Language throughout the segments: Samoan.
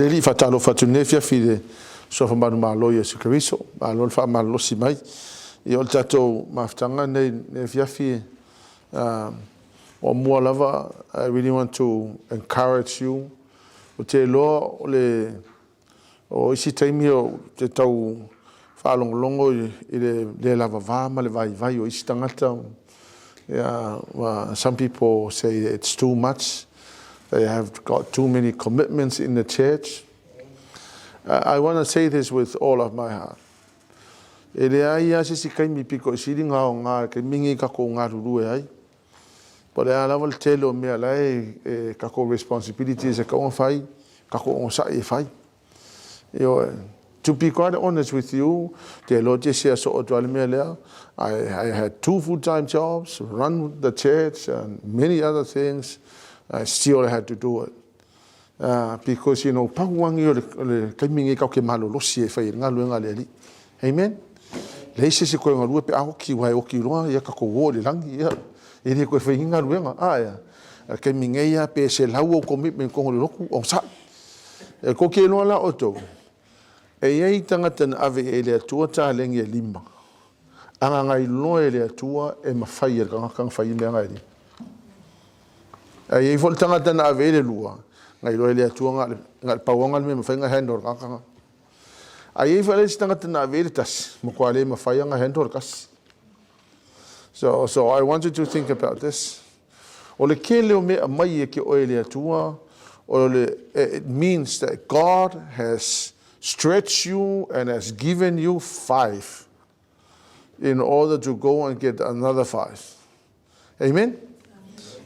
Le Alii faatalofa atu i lenei afiafi i le Suafa Manumalo Iesu Keriso, malo le faamalolosi mai. Ia o le tatou mafutaga lenei i lenei afiafi, muamua lava, I really want to encourage you. Ou te iloa o le o isi taimi ou te tau faalogologo i le le lavava ma le vaivai o isi tagata. Yeah, some people say it's too much. They have got too many commitments in the church. I want to say this with all of my heart. E leai lava se isi taimi pito i sili ona aoga i le taimi lenei tatou galulue ai. Po o le a lava le tele o mea la e tatou responsibilities e tatau ona fai, tatou onosai e fai. Ioe. To be quite honest with you, te iloa te share soo atu ai le mea lea. I had two full-time jobs, run the church and many other things. I still had to do it. Because, pau agi o le taimi lenei tatou te malolosi e fai ai le galuega a le Alii. Amen. Leai se isi e toe galue pe a oti, aua e oti loa, ia tatou o i le lagi, ia, e le toe fai ni galuega. A ea, a le taimi nei lava pe 100 ou commitment i totonu o le lotu, onosai. E tou te iloa la outou, e i ai tagata na ave i ai e le Atua taleni e lima, a na iloa e le Atua e mafai e le tagata ona fai mea na e lima. Ae i ai foi le tagata na ave i ai le lua, na iloa e le Atua na o le pau lava le mea e mafai ona handle e le tagata lena. Ae i ai foi le isi tagata na ave i ai le tasi, matua le mafai ona handle le tasi. So I want you to think about this. O le tele o mea aumai ia te oe e le Atua, o le, it means that God has stretched you and has given you five in order to go and get another five. Amen?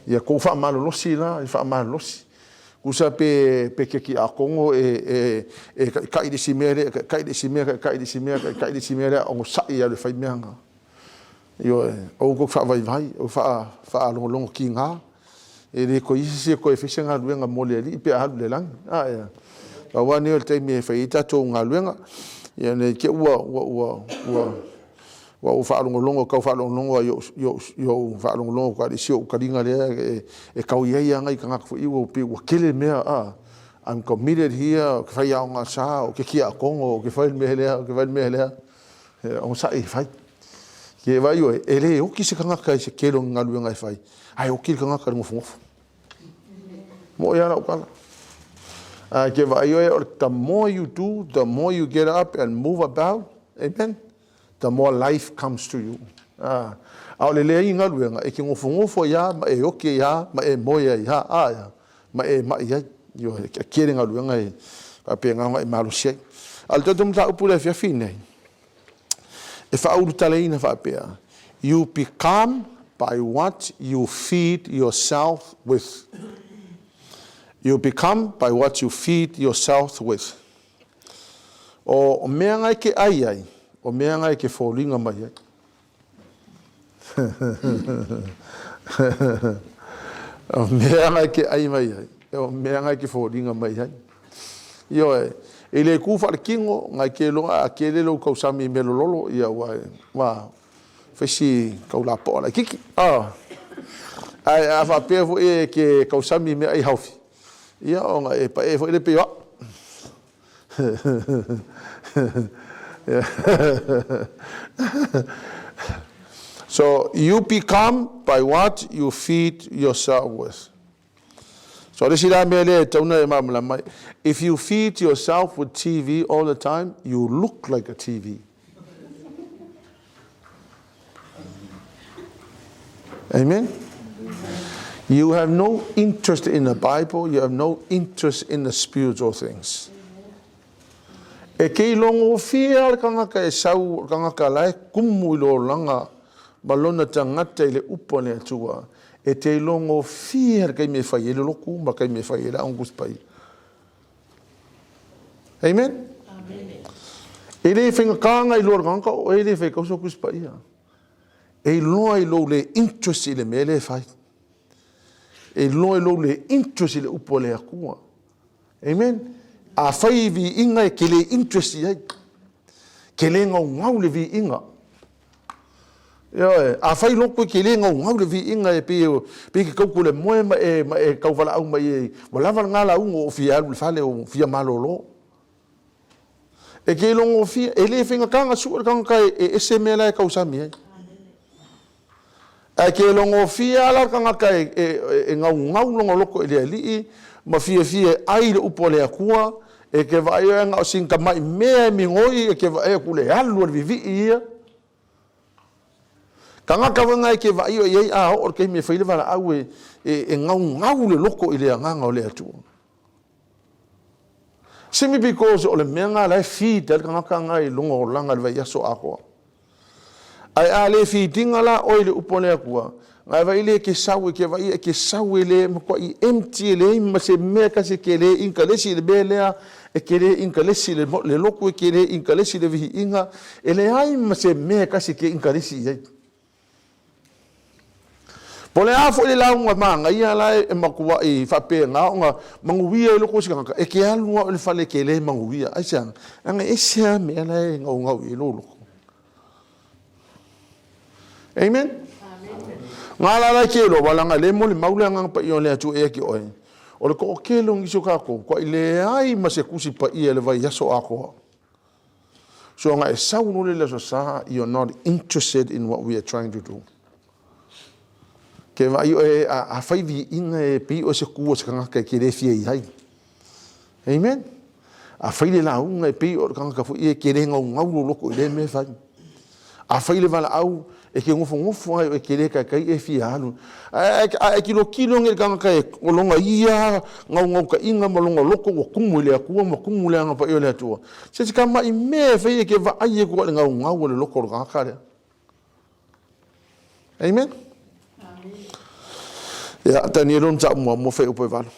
Ia kou faamalolosi la, i faamalolosi. Tusa pe pe ke kiakono e e e taʻitaʻi le isi mea lea, taʻitaʻi le isi mea, taʻitaʻi le isi mea, taʻitaʻi le isi mea lea, onosai au i le fai mea na. Ioe, aua tou te faavaivai, aua faalogologo tiga. E le toe isi se e toe fai se galuega mo le Alii pe a alu i le lagi. A ea. Pau lava lenei o le taimi e fai ai tatou galuega. Ia ne i te i ua ua ua ua ua ou faalogologo, tau faalogologo ai i ou i ou faalogologo atu i si ou taliga lea e tau i ai lava nai tagata foi ua pei ua tele mea a. I'm committed here, ou te fai aoga sa, ou te tiakono, ou te fai le mea lea, ou te fai le mea lea. Onosai e fai. Ke vaai oe, e le oki se tagata i se tele o ni galuega e fai, ae oki le tagata i le nofonofo. Moʻi lava lau tala. Ae ke vaai oe, o le the more you do, the more you get up and move about, amen, the more life comes to you. A o le leai galuega, e te nofonofo ai lava, ma e oki ai lava, ma e moe ai lava, a ma e maʻi ai. Ioe, e tele galuega e faapena ona e malosi ai. A o le tatou mataupu i le afiafi nei, e faaulutalaina faapea, You become by what you feed yourself with. You become by what you feed yourself with. O mea na e ke ʻai ai, o mea na e ke foliga mai ai. O mea na e ke ʻai mai ai, o mea na e ke foliga mai ai. Ioe, e le kū faalekino, ngai ke loa a kele lou tausami i mea lololo, ia ua, ua fai si tau lapoa laitiiti. Ah. Ae a faapea foi e ke tausami i meaai haofi, ia ona e paʻe foi lea pei o au. So you become by what you feed yourself with. So le isi la mea lea e tatau ona e malamalama ai, if you feed yourself with TV all the time, you look like a TV. Amen? You have no interest in the Bible, you have no interest in the spiritual things. E ke ilogofie lava le tagata e sau, o le tagata la e kumu i le olaga ma lona tagata i le upu a le Atua, e te ilogofie le taimi e fai ai le lotu ma le taimi e fai ai le Aoga Tusi Paia. Amen? E le faigata ona iloa e le tagata o oe e le fai tausa Tusi Paia. E iloa i lou le interest i le mea lea e fai. E iloa i lou le interest i le upu a le Atua. Amen. Afai i viiga e te le interest i ai, ke le gaugau le viiga. Ioe, afai loku e ke le gaugau le viiga e pei e ke taukulemoe ma e tauvalaau mai e, ua lava lena lauga ua ou fia alu i le fale ua ou fia malolo. E ke logofie, e le faigata ona sue le tagata e ese mea la e tausami ai. Ae ke logofie lava la le tagata e gaugau lona loto i le Alii ma fiafia e ai le upu a le Atua, e ke vaai oe na o sina tamai mea e migoi e ke vaai atu le alu a le vivii ia. Tagata foi na e ke vaai oe i ai a oo i le taimi e fai le valaau e gaugau le loto i le agaga o le Atua. Simply because o le mea lena la e feed ai le tagata lena i lona olaga i le vaiaso atoa. Ae a le feed ina la oe i le upu a le Atua, na e vaai lea e te sau, e te vaai e te sau e le matuai empty, e leai ma se mea e tasi e te le inkalesi i le mea lea, e te le inkalesi i le lotu, e te le inkalesi i le viiga, e leai ma se mea e tasi e te inkalesi i ai. Po o le a foi le lauga manaia la e matuai faapena ona manuia ai loko o se tagata, e te alu lava i le fale e te le manuia. Aisea? Leaga e ese lava mea la e gaugau i ai lou loto. Amen? Nga la la e te iloa, leaga o lea e molimau le Agaga Paia o le Atua ia te oe. O le toatele o nisi o tatou, matuai leai ma se Tusi Paia i le vaiaso atoa. So na e sau loa le Aso Sa, you're not interested in what we are trying to do. Ke vaai oe, a fai viiga e pei oe se ku o se tagata e ke le fia i ai. Amen. A fai le lauga e pei o le tagata foi e ke le gaugau lou loto i lea mea e fai. A fai le valaau e ke nofonofo ai e ke le taitai e fia alu. Ae tilotilo nei le tagata e o lona ia gaugautaiga ma lona loto ua tumu i le Atua ma tumu i le Agaga Paia o le Atua. Se se tamai mea e fai e ke vaai atu i le gaugau o le loto o le tagata lea. Amen. Ia, Tanielu na tau muamua fai upu e valu.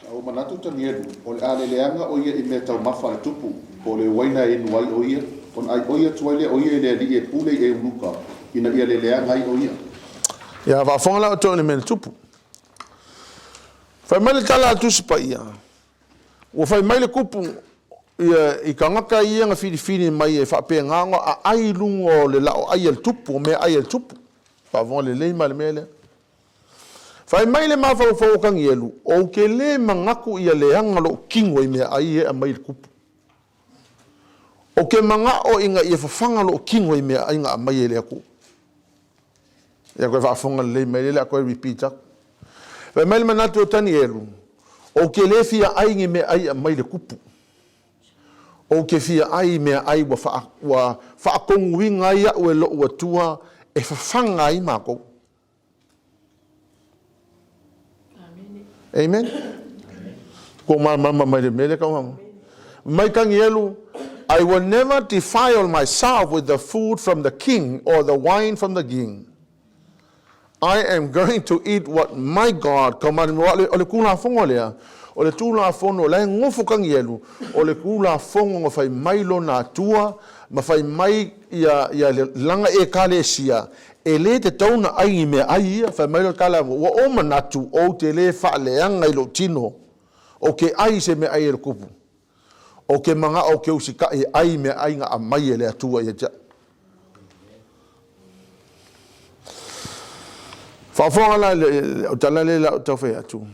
A ua manatu Tanielu, o le a leleaga ʻo ia i mea taumafa a le tupu, po o le uaina e inu ai ʻo ia, ona ʻai ʻoi atu ai lea o ia i le alii e pule i Eunuka, ina ia leleaga ai ʻo ia. Ia, faafofoga la outou i le mea na tupu. Fai mai le tala a le Tusi Paia, Ua fai mai le kupu ia i tagata ia na filifili mai e faapena ona aai i luga o le laoai a le tupu, o meaai a le tupu. Faafofoga lelei mai le mea lea. Fai mai le mafaufau o Tanielu, Ou te le manatu ia leaga lou tino i meaai ia e aumai i le kupu. Ou te manao ina ia fafaga lou tino i meaai na aumai e le Atua. Ia koe faafofoga lelei mai lea o le a toe repeat atu. Fai mai le manatu o Tanielu, Ou te le fia ai ni meaai e aumai le kupu. Ou te fia ai i meaai ua faa, ua faatonuina ai au e lou Atua e fafaga ai matou. Amen. Ko malamalama mai le mea lea kau Mai Tanielu, I will never defile myself with the food from the king or the wine from the king. I am going to eat what my God commanded me. O le Tulafono lea, o le Tulafono, la e nofo Tanielu, o le Tulafono na fai mai lona Atua, ma fai mai ia, ia lana Ekalesia, e le tatau ona ai ni meaai ia. Fai mai le tala, ua ou manatu ou te le faaleaga i lou tino, ou ke ai i se meaai e le kupu. Ou ke manao ou ke usitai e ai i meaai na aumai e le Atua ia te au. Faafofoga la o tala lea la o tau fai atu.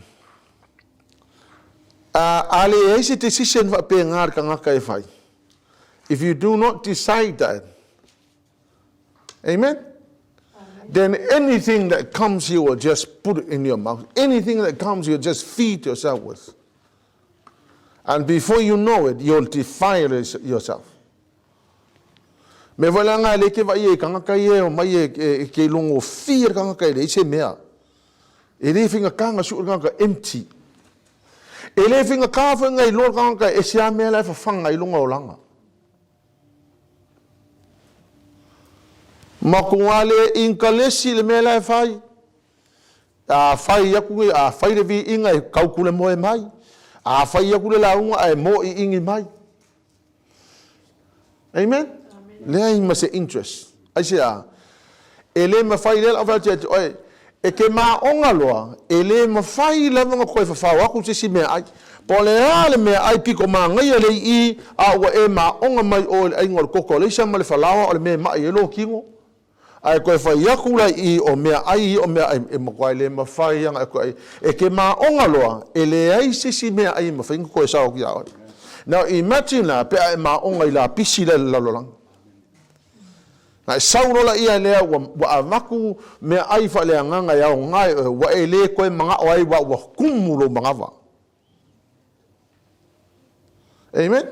A leai se decision faapena le tagata e fai. If you do not decide that, amen? Then anything that comes you will just put it in your mouth. Anything that comes you just feed yourself with. And before you know it, you'll defile yourself. Me foi la nga le ke vai e kangaka ia e omai e ke logofie le kangaka e leai se mea. E le faigata na sue le kangaka empty. E le faigata foi na iloa le kangaka e ese lava mea la e fafaga ai lona olaga. Matua le inkalesi le mea la e fai. A fai aku, a fai le viiga e taukulemoe mai. A fai aku le lauga ae moiigi mai. Amen? Leai ma se interest. Aisea? E le mafai lea lau fai atu ia te oe, e te maoga loa, e le mafai lava ona toe fafao atu se isi meaai. Po o le a le meaai pito manaia lea i i, a ua e maoga mai o i le aiga o le koko alaisa ma le falaoa o le mea e mai ai lou tino, ae toe fai atu la i i o meaai ia o meaai e matuai le mafai lava ona e toe ai. E te maoga loa, e leai se isi meaai e mafai ona toe sao atu ia oe. Now imagine la pe a e maoga i lapisi la i le lalolagi. Na e sau loa laia lea ua ua avatu meaai faaleagaga e aoga i oe, ua e le toe manao ai aua ua tumu lou manava. Amen.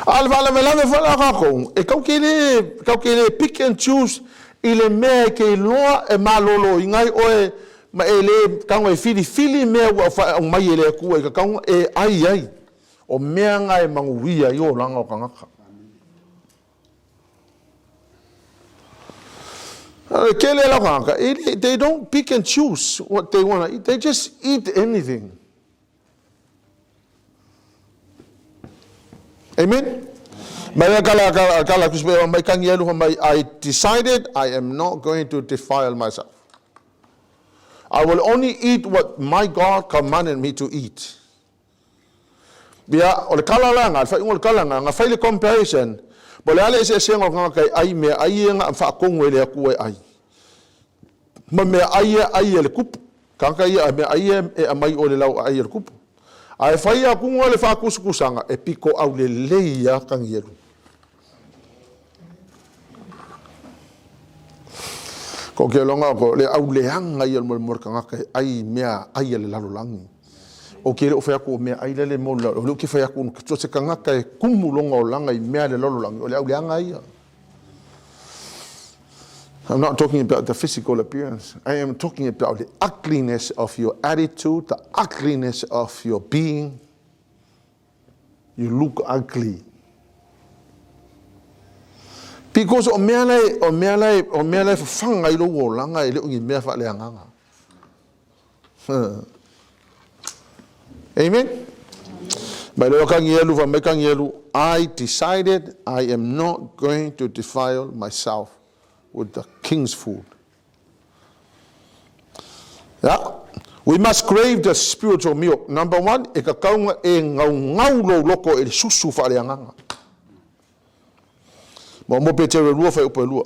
A o le faalavelave foi la o tatou, e tatou te le, tatou te le pick and choose i le mea e te iloa e maloloina ai oe ma e le tago e filifili mea ua aumai e le Atua e tatau ona e ai ai. O mea na e manuia ai olaga o tagata. O le tele la o tagata, they don't pick and choose what they want to eat. They just eat anything. Amen. Mai kala kala kala kuspe mai kangi alu mai I decided I am not going to defile myself. I will only eat what my God commanded me to eat. Ia, o le tala la lena, le faaiuga o le tala lena, na fai le comparison, po o le a le eseesega o le tagata e ai meaai ia na faatonu e le Atua e ai, ma meaai ia e ai e le tupu. Tagata ia, meaai ia e aumai i o i le lauaai a le tupu. Ae fai atuga le faatusatusaga, e pito aulelei lava Tanielu. Ko ke aloga ko le auleaga ia o le molemole o le tagata e ai i mea ai a le lalolagi. O ke le o fai atu o mea ai lele mo le o le ke fai atu so se tagata e kumu lona olaga i mea a le lalolagi o le auleaga ia. I'm not talking about the physical appearance. I am talking about the ugliness of your attitude, the ugliness of your being. You look ugly. Because o mea la e, o mea la e, o mea la e fafaga ai lou olaga e le o ni mea faaleagaga. Amen. Mai loa Kanielu, fai mai Kanielu, I decided I am not going to defile myself with the king's food. Yeah. We must crave the spiritual milk. Number one, e tatau ona e gaugau lou loto i le susu faaleagaga. Muamua Petero e lua, fuaiupu e lua.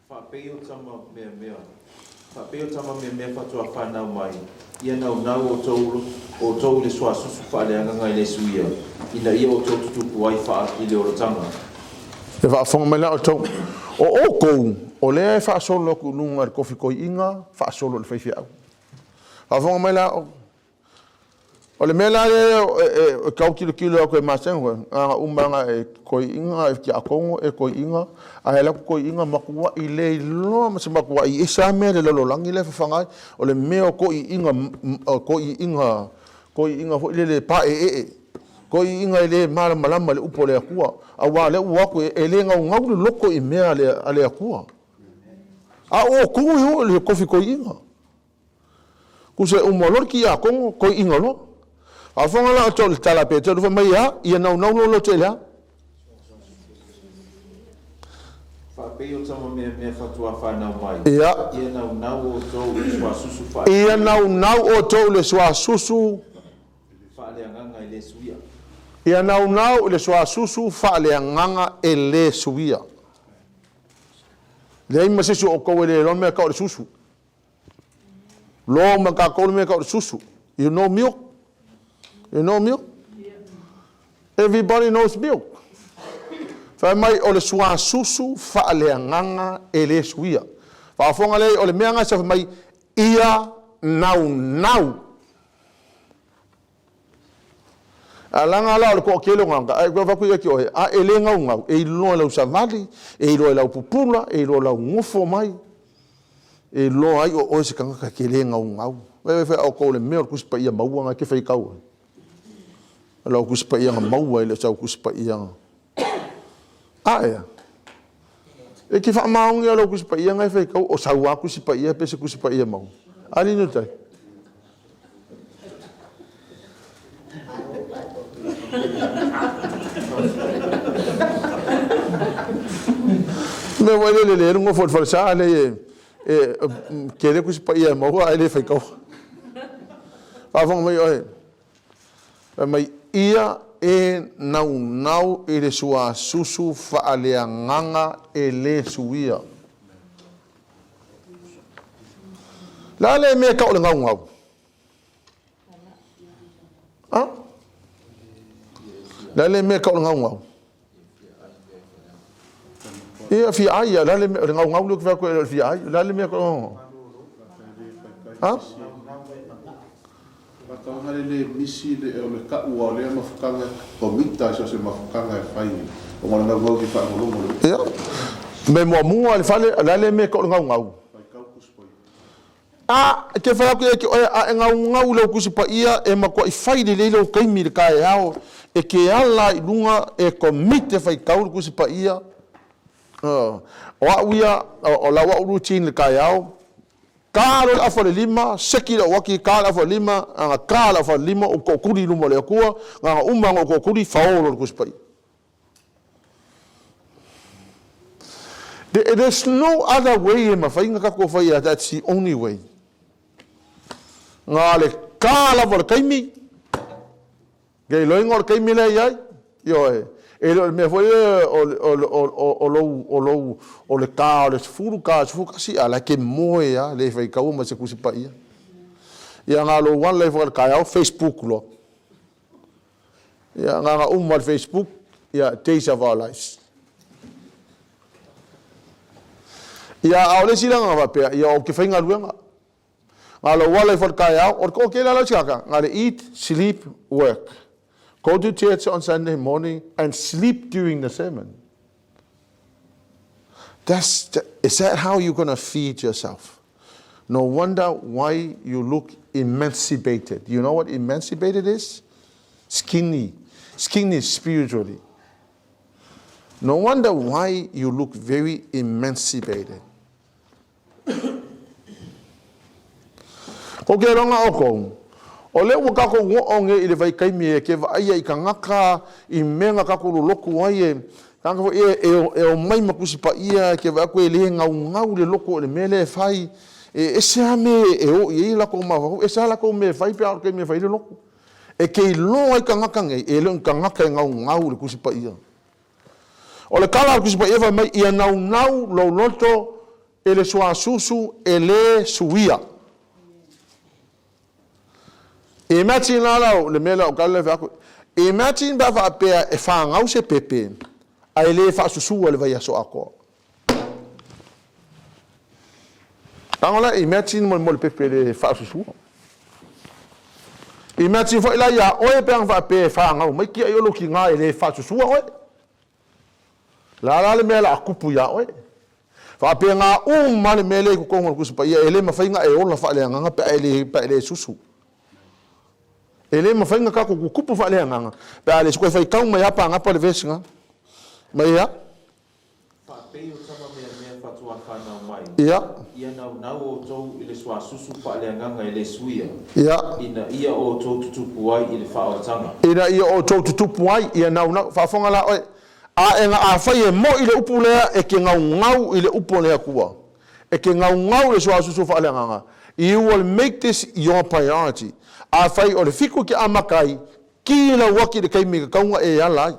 Faapei o tama meamea, faapei o tama meamea faatoa fanau mai, ia naunau outou, outou i le suasusu faaleagaga e le suia, ina ia outou tutupu ai faa i le olataga. E faafofoga mai la outou, o outou, o lea e faasolo atu i luga i le tofi toeaina, faasolo i le faifeau. Faafofoga mai la outou. O le mea la lea e tau tilotilo atu e masani koe, na ona uma lava e toeaina, e tiakono, e toeaina, ae alu atu toeaina matuai le iloa ma se matuai ese lava mea i le lalolagi la e fafaga ai. O le mea o toeaiina, o toeaiina, toeaiina foi lele paeee, toeaiina e le malamalama i le upu a le Atua, aua o lea ua o atu e le naunau le loto i mea a le Atua. A o outou e o i le tofi toeaina. Tusa e uma loa le tiakono, toeaina loa. Faafofoga la outou i le tala a Peteru fai mai e a? Ia naunau lou loto i le a? Faapei o tama meamea faatoa fanau mai. Ia. Ia naunau outou i le suasusu faale. Ia naunau outou i le suasusu. Faaleagaga e le suia. Ia naunau i le suasusu faaleagaga e le suia. Leai ma se isi o outou e le iloa le mea e tau o le susu. Loa uma tatou le mea tau o le susu. You know milk? You know milk? Everybody knows milk. Fai mai o le suasusu faaleagaga e le suia. Faafofoga lea, o le mea lena sa fai mai ia naunau. A laga la o le toatele o tagata, ae toe avatu ia te oe, a e le naunau, e iloa i lau savali, e iloa i lau pupula, e iloa i lau nofo mai, e iloa ai o oe se tagata e te le naunau. Vaai fai a outou le mea o le Tusi Paia maua na e te faitau ai. O lau Tusi Paia na maua e le o sau Tusi Paia. A ea? E te faamaoni lau Tusi Paia na e faitau, o sau a Tusi Paia pe se Tusi Paia maua. Ali no tai. Mea foi lele le nofo i le falesa lea E tele Tusi Paia e maua ae le faitaua. Faafofoga mai oe. Fai mai, Ia e naunau i le suasusu faaleagaga e le suia. Le a le mea e tau o le gaugau? A? Le a le mea e tau o le gaugau? Ia, fia ai, o le a le mea, o le gaugau lea ou te fai atu ai, o le fia ai, o le a le mea e tau o le gaugau? Ha? Faatoaga le le misi le o le ka'u a o lea mafutaga komita i so o se mafutaga e fai ona o le naunau e fia faalogologo i le upu. Ia, me muamua le fale, o le a le mea e tau o le gaugau? Faitau Tusi Paia. A, e te fai atu ia te oe, a e gaugau i lau Tusi Paia, e matuai fai lelei lou taimi i le taeao, e te ala ai i luga e komite faitau le Tusi Paia. O au ia, o lau au routine i le taeao, Ta loa le afa o le lima, seki lau ati, ta le afa o le lima, ana ta le afa o le lima, ou tootuli i luma o le Atua, na ona uma ona ou tootuli, fao loa le Tusi Paia. There's no other way e mafai ona tatou faia, that's the only way. Na le ta lava o le taimi, Ke iloiga o le taimi lea i ai, ioe, e le o le mea foi lea o lou, o lou, o le ta o le 10, ta o le 11, a la e te moe lava, le faitaua ma se Tusi Paia. Ia na lou ala ifo i le taeao, Facebook loa. Ia na ona uma le Facebook, ia Days of Our Lives. Ia a o le isi lagona faapea, ia ou te faigaluega. Na lou ala ifo i le taeao, o le toatele lava la o isi tagata, na le eat, sleep, work. Go to church on Sunday morning and sleep during the sermon. That's, is that how you're going to feed yourself? No wonder why you look emancipated. You know what emancipated is? Skinny. Skinny spiritually. No wonder why you look very emancipated. Ko ke aloga oukou, o lea ua kakou oo nei i le vaikaimi e ke vaaia i kagaka i mea na kakou loloku ai e kagaka foi e e omai ma Tusi Paia e ke vaai atu e le gaugau le loko i le mea lea e fai, e ese lava mea e o i ai lakou mafaufau, ese lava lakou mea e fai pe a oo i le taimi e fai ai le loku. E ke iloa ai kagaka nei, e le o ni kagaka e gaugau i le Tusi Paia. O le tala a le Tusi Paia fai mai, Ia naunau lou loto e le suasusu e lē suia. Imagine la lau, le mea lea o tala lea fai atu, imagine pe a faapea e fanau se pepe ae le faasusua i le vaiaso atoa. Tago la, imagine mo le pepe le faasusua. Imagine foi la iā oe pe ana faapea e fanau mai kiaʻi o lou tiga e le faasusua oe. La la le mea la a tupu iā oe. Faapena uma le mea lea i totonu o le Tusi Paia, e le mafai ona e ola faaleagaga pe a e le, pe a e le susu. E le mafai ona tatou tutupu faaleagaga pe a le susu. E faitau mai lava pagapa le vesi na. Mai ea? Faapei o tama meamea faatoa fanau mai, Ia. ia naunau outou i le suasusu faaleagaga e le suia, Ia. ina ia outou tutupu ai i le faaolataga. Ina ia outou tutupu ai, ia naunau. Faafofoga la oe, ae afai e moi le upu lea, e te gaugau i le upu a le Atua, e te gaugau i le suasusu faaleagaga, you will make this your priority. Afai o le fiku e te amata ai, ki lau aki i le taimi e tatau ona e ala ai.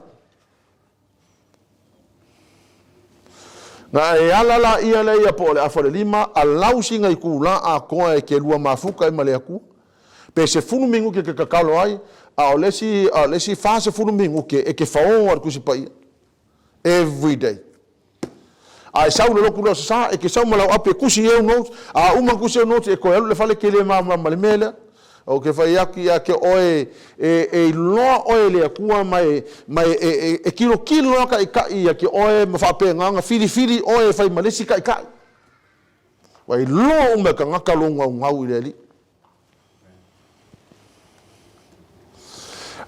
Na e ala la ia lea ia po o le afa o le lima, alau sina itulā atoa e ke lua mafuta ai ma le Atua. Pe 10 minute e te tatalo ai, a o le isi, a o le isi 40 minute e te faoa i le Tusi Paia. Every day. A e sau i le lotu lea o Sasā, e te sau ma lau api e tusi i au notes, a uma ona tusi au notes, e toe alu i le fale, e te le malamalama ma le mea lea. Ou te fai atu ia te oe, e, e iloa oe e le Atua ma e, ma e, e, e, e tilotilo lava taitai ia te oe ma faapena ona filifili oe e fai ma le isi taitai. Ua iloa uma e tagata lou gaugau i le Alii.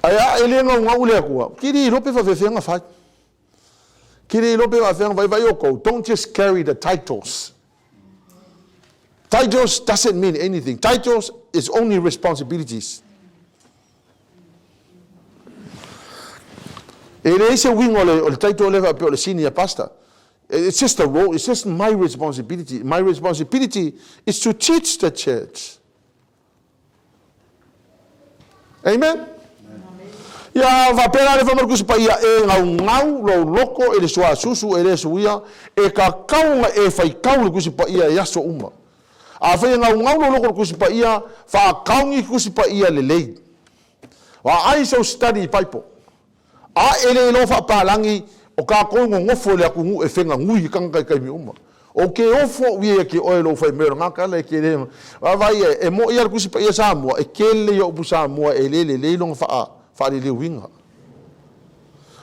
Ae a e le gaugau i le Atua, ke le iloa pe faafefea ona fai. Ke le iloa pe faafefea ona fai, vai outou, don't just carry the titles. Titles doesn't mean anything. Titles is only responsibilities. E leai se uiga o le, o le title lea faapea o le senior pastor. It's just a role, it's just my responsibility. My responsibility is to teach the church. Amen? Ia faapea la le fai mai le Tusi Paia, E gaugau lou loto i le suasusu e le suia, e tatau ona e faitau le Tusi Paia i aso uma. Afai e gaugau lou loto i le Tusi Paia, faataogi Tusi Paia lelei. Vaai sou study Bible. A e le iloa faapalagi, o tatou nonofo i le atunuu e feganui i tagata i taimi uma. Ou te ofo au ia ia te oe lou fai mai o lena tala e te le vaavaai e, e moʻi lava le Tusi Paia Samoa, e tele ia upu Samoa e le lelei lona faa, faaliliuina.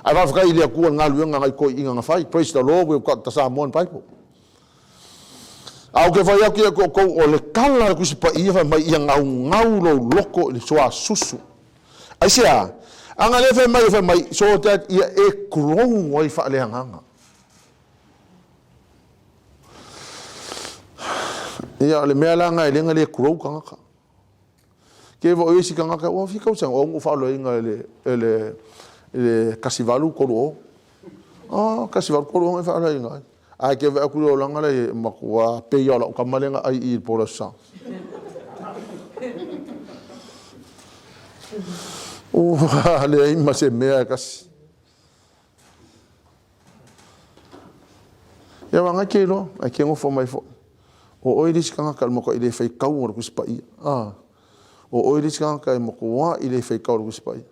Ae faafetai i le Atua i le galuega a nai toeaiina na fai. Praise the Lord, we've got the Samoan Bible. A ou te fai atu ia te outou, o le tala a le Tusi Paia fai mai ia gaugau lou loto i le suasusu. Aisea? Ana lea fai mai, fai mai, so that ia e grow ai faaleagaga. Ia, o le mea la lena e le na le grow tagata. Ke wa isi tagata, ua fia tausaga, o faaoloina e le, e le, e le 1830. Oh, 1830 e faaoloina ai. Ae ke vaai atu i le olaga la e matua pei o lau tama lea na ai i le po le aso Sa. Ua leai ma se mea e kasi. Ia wa ngai ke iloa, ai ke ngofo mai foi. O oe le isi tagata o le matua i le faitau o le Tusi Paia. Ah. O oe le isi tagata e matua i le faitau o le Tusi Paia.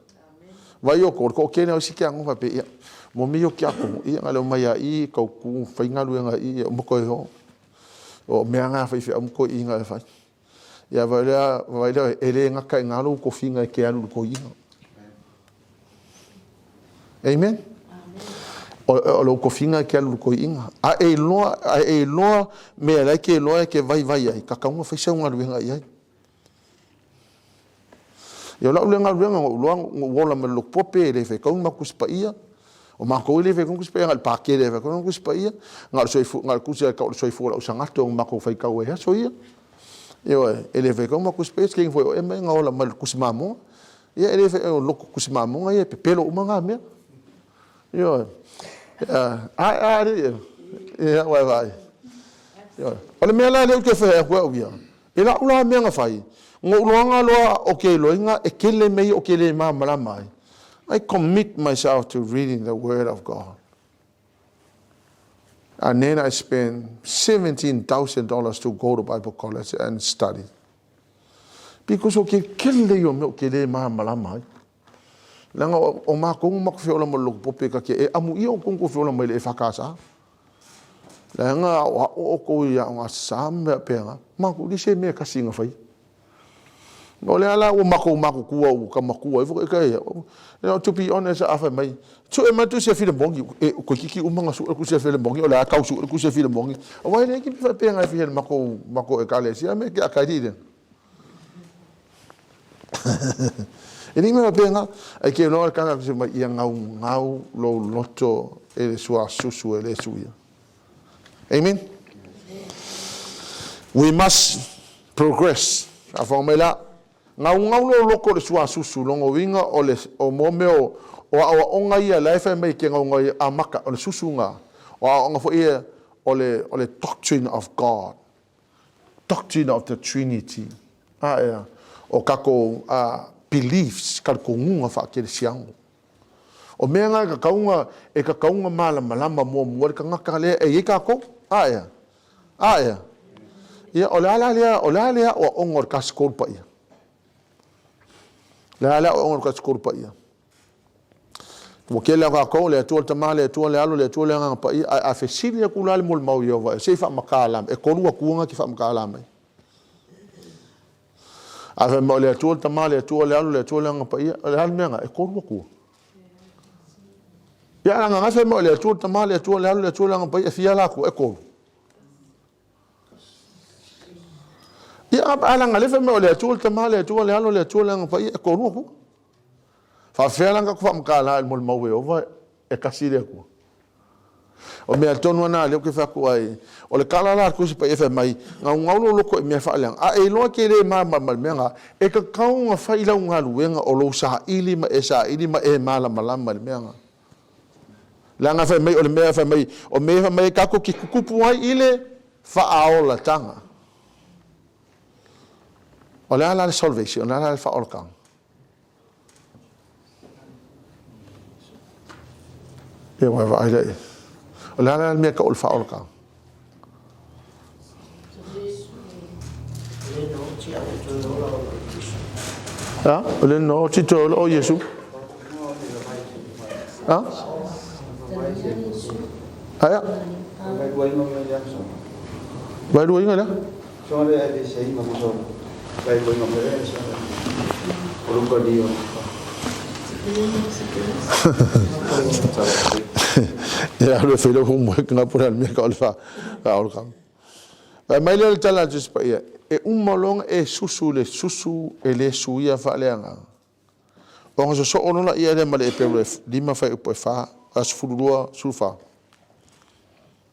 Vai o ko, le toatele o isi ke ago faapea, ia, mo me ia o kiakono, ia, na leo mai a i, kau ku, faigaluega i, ia, uma koe ho. O mea nga faifeau ma toeaiina e fai. Ia vai lea, vai lea, e le gata i ngā lou tofiga e ke alu i le toeaina. Amen? O, o lou tofiga e ke alu i le toeaina. A e iloa, a e iloa mea la e ke iloa e ke vaivai ai, tatau ona fai sau galuega i ai. Ia o lau lea galuega, na ou iloa, na ou ola ma le lotu pope, e le faitau ni matou Tusi Paia. O matou e le faitau ni Tusi Paia, na o le Pakele e faitau ni Tusi Paia, na o le soifua, na o le tusi tau o le soifua o lau sagato na matou faitau ai i aso ia. Ioe, e le faitau matou Tusi Paia, se taimi foi o Ema na ola mai le Tusi Mamoga. Ia e le faitau, o lotu Tusi Mamoga ia e pepelo uma na mea. Ioe. A, a, a, ia, ua e vaai. Ioe. O le mea la lea ou te fai atu au ia, I la'u la mea na fai, na ou loaga loa o ke iloiga e kele mea ia o ke le malamalama ai. I commit myself to reading the word of God. And then I spend $17,000 to go to Bible college and study. Because o ke kele ia o mea o ke le malamalama ai. Leaga o makou na matou feola ma le lotu pope ka ke e amu ia outou na tou feola mai le EFKS. Leaga aoao outou i aoga sa ma mea faapena. Matou leai se mea e tasi na faia. O lea la ua matou matutua ua ta matua ifo ka ia. You know, to be honest, a fai mai, sue mai tusi a Filemoni, e toeitiiti uma na sue le tusi a Filemoni, o le a tau sue le tusi a Filemoni. Aua e leai ki faapena e fia i le matou, matou ekalesia me ke akai lea. E le mea faapena, ai ke loa le tagata fai mai ia gaugau lou loto e le suasusu e le suia. Amen. We must progress. Faafofoga mai la, gaugau lou loto i le suasusu, lona uiga o le o mo mea o o aoaoga ia la e fai mai ke gaugau ai amata o le susu na, o aoaoga foi ia o le o le doctrine of God. Doctrine of the Trinity, a ea, o kakou beliefs, talitonuga faakelesiano. O mea na e tatau e tatau ona malamalama muamua le tagata lea e i ai tatou, a ea, a ea. Ia, o le a la lea, o le a lea aoaoga o le Tasi Tolu Paia? O le a le aoaoga o le Tasi Tolu Paia? Ua tele lava tatou, le Atua le Tama, le Atua le Alo, le Atua le Agaga Paia, ae a fesili atu la le molimau i Ieova, se i faamatala mai, e tolu Atua na te faamatala mai. A fai mai o le Atua le Tama, le Atua le Alo, le Atua le Agaga Paia, o le a le mea na? E tolu Atua. Ia a na fai mai o le Atua le Tama, le Atua le Alo, le Atua le Agaga Paia, e fia la Atua? E tolu. Ia a leaga lea fai mai o le Atua le Tama, le Atua le Alo, le Atua le Agaga Paia, e tolu Atua. Faafefea la ona tatou faamatala i le molimau e Ieova e tasi le Atua? O mea tonu lava na lea ou te fai atu ai, o le tala la a le Tusi Paia fai mai, gaugau lou loto i mea faaleaga, a e iloa e te le malamalama i le mea lena, e tatau ona fai lau galuega o lou saili ma e saili ma e malamalama i le mea lena. Leaga fai mai o le mea fai mai, o mea fai mai tatou te tutupu ai i le faaolataga. O le a la le salvation? O le a la le faaolataga? Ia ua vaai lea. O le a la le mea tau o le faaolataga? A? O le no ti toe ola o Iesu. A? Aia? Vai luainga lea? Ia alu e fai lau homework nga po le mea ka o le faaolataga. Fai mai lea o le tala a le Tusi Paia, e uma loa ona e susu i le susu e le suia faaleagaga, ona sosoo loa laia lea ma le Eperu e 5 fuaiupu e 4, 12, 14.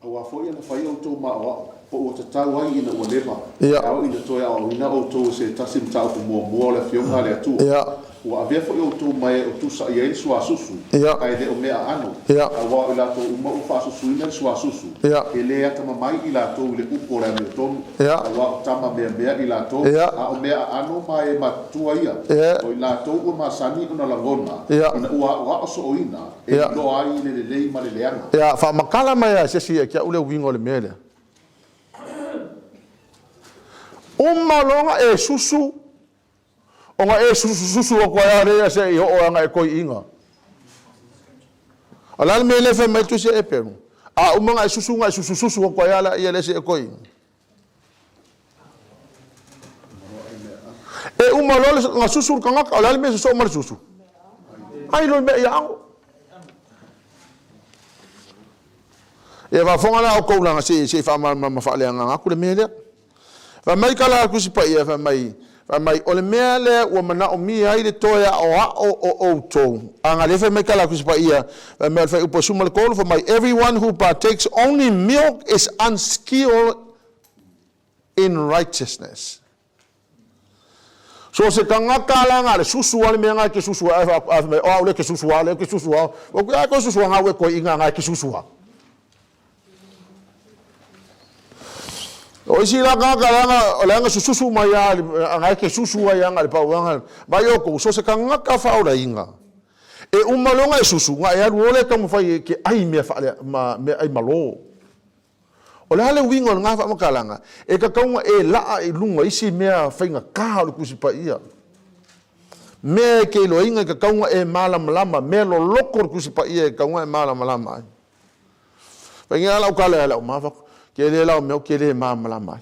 Aua foi ana fai outou ma aoao, po ua tatau ai ina ua leva, e ao ina toe aoaoina outou e se tasi mataupu muamua o le Afioga a le Atua. Ua avea foi outou ma e o tusa i ai le suasusu, ae le o mea aano, aua o i latou uma ua faasusuina i le suasusu, e le atamamai i latou i le upu o le amiotonu, aua o tama meamea i latou, a o mea aano ma e matutua ia, o i latou ua masani ona lagona, ina ua aoao sooina, e iloa ai le lelei ma le leaga. Ia, faamatala mai lava e se isi ia te au le uiga o le mea lea. Uma loa ona e susu, ona e susususu atu ai lava lea seia oo lava ina e toeaina. O le a le mea lea e fai mai ai le Tusi a Eperu? A uma ona e susu ona e susususu atu ai lava lea seia toeaina. E uma loa ona susu le tagata, o le a le mea e sosoo ma le susu? Ai loa le mea ia ago. Ia faafofoga la outou leaga se i faamalamalama faaleagaga atu le mea lea. Fai mai tala a le Tusi Paia, fai mai, fai mai, o le mea lea ua manaomia ai le toe aoao o outou. A na lea fai mai tala a le Tusi Paia, fai mai o le fuaiupu 13, fai mai, everyone who partakes only milk is unskilled in righteousness. So se tagata la na le susu a le mea na e te susu ai, a fai mai, o au lea ke susu a, lea ke susu a. O ku ai ko susu a ngau e koe inga ngai ke susu a. O isi la tagata leaga o leaga sususu mai a ngai ke susu ai anga le pauanga. Mai o kou, so se tagata faaolainga. E uma loa e susu, nga e alu ole taumafai e ke ai mea faale ma mea ai malo. O le a le uiga o lena faamatalaga? E tatau ona e laa i luga isi mea faigata o le Tusi Paia. Mea e te iloaina e tatau ona e malamalama, mea loloto o le Tusi Paia e tatau ona e malamalama ai. Faigea lau tala ia lau mafatu, tele la o mea ou te le malamalama ai.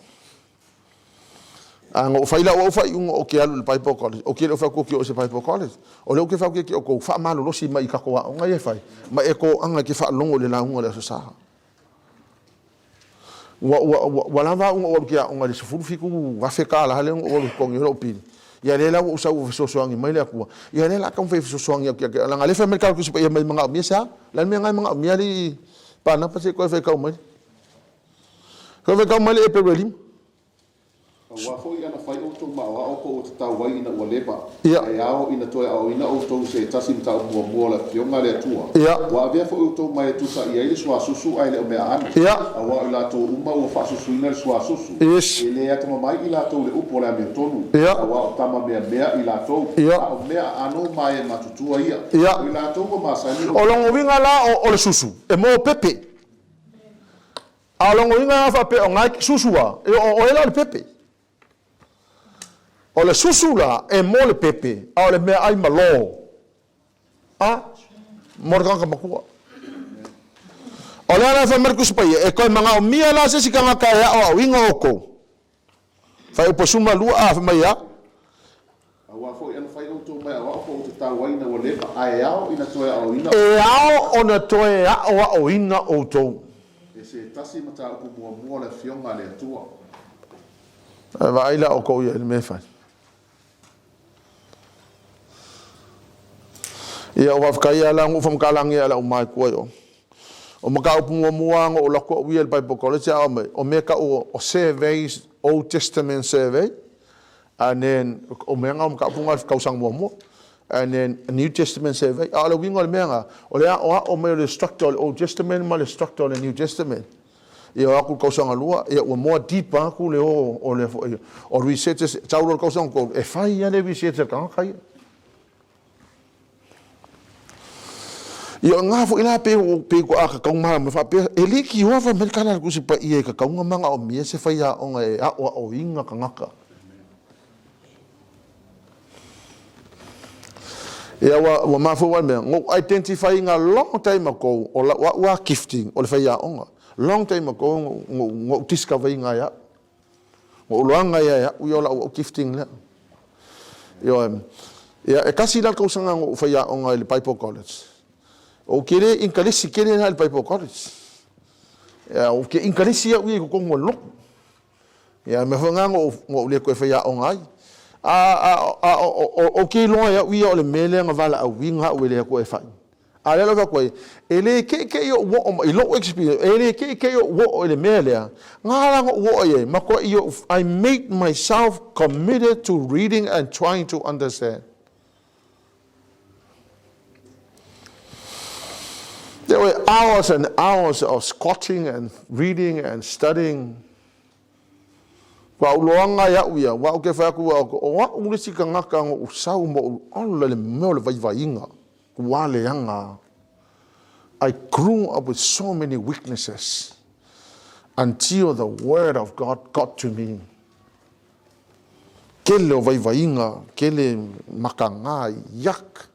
A na ou fai lau au faaiuga ou te alu i le Bible College, ou te le o fai atu ou te oo i se Bible College. O lea ou te fai atu ia te outou, faamalolosi mai i tatou aoga ia e fai, ma e toaga e te faalogo i le lauga o le Aso Sa. Ua, ua, ua, ua lava au na ou alu i ke aoga i le $17,000 lea na ou alu e totogi ai lou pili. Ia lea la ua ou sau ua fesoasoani mai le Atua. Ia lea la a taumafai e fesoasoani atu ia te au. Leaga o lea e fai mai le tala Tusi Paia mai manaomia se a? O le a le mea na e manaomia alii Panapa se i toe faitau mai. Toe faitau mai le Eperu e 5. Aua foi ana fai outou ma aoao po ua tatau ai ina ua leva, ae ao ina toe aoaoina outou i se tasi mataupu muamua o le Afioga a le Atua. Ua avea foi outou ma e tusa i ai le suasusu ae le o mea aano, aua o i latou uma ua faasusuina le suasusu, e le atamamai i latou i le upu o le amiotonu, aua o tama meamea i latou, a o mea aano ma e matutua ia, o i latou ua masani O lona uiga la o le susu, e mo pepe. A o lona uiga a faapea o na e te susu a, e o oe la o le pepe. O le susu la e mo le pepe, a o le meaai malo a mo le tagata matua. O le ala e fai mai le Tusi Paia, e toe manaomia la se isi tagata e aoaoina outou. Fuaiupu 12 a fai mai a. Aua foi ana fai outou mai aoao po o tatau ai ina ua leva, ae ao ina toe aoaoina outou. E ao ona toe aoaoina outou. E se tasi mataupu muamua o le Afioga a le Atua. Ae vaai la outou ia i le mea e fai. Ia, o faafetai lava la na ou faamatalagia e lau matua i o. O mataupu muamua lava na ou alu atu au ia i le Bible College a o mai, o mea tau o surveys, Old Testament survey, and then o mea na o mataupu na i le tausaga muamua. And then New Testament survey. A o le uiga o le mea lena, o le aoao mai o le structure o le Old Testament ma le structure o le New Testament. Ia o atu le tausaga lua, ia ua more deep atu le o o le foi o researchers, tau loa le tausaga tolu, e fai lava le research a le tagata ia. Ia o na foi la pe pe ko a ka kau ma ma faapea e le ki hoa fa mai kala le Tusi Paia i ka kaunga manaomia se faiaoga e aʻoaʻoina tagata. Ia ua ua mafua ai mea no identify ina long time ago o lau a'u a gifting o le faiaoga. Long time ago no no no discover ina e a'u. No uloaga ia e a'u ia o lau a'u gifting lea. Ioe. Ia e tasi la le tausaga na ou faiaoga i le Bible College. Ou te le inkalesi tele la i le Bible College. Ia ou te inkalesi au ia i totonu o le lotu. Ia mea foi na ou, na ou le toe faiaoga ai. A, a, a, o, ou te iloa e au ia o le mea lea na valaauina au e le Atua e fai. A o lea la ou fai atu ai, e le keʻekeʻi oʻu oo mai, i loʻu experience, e le keʻekeʻi oʻu oo i le mea lea, na ala ona ou oo i ai, matuai oʻu, I made myself committed to reading and trying to understand. There were hours and hours of squatting and reading and studying. Ua ou loaga e au ia, ua au ke whai aku, o au le isi tagata na ou sau ma ou ola i le mea o le vaivaiga, ua leaga. I grew up with so many weaknesses until the word of God got to me. Tele o vaivaiga, tele makaga, yuck!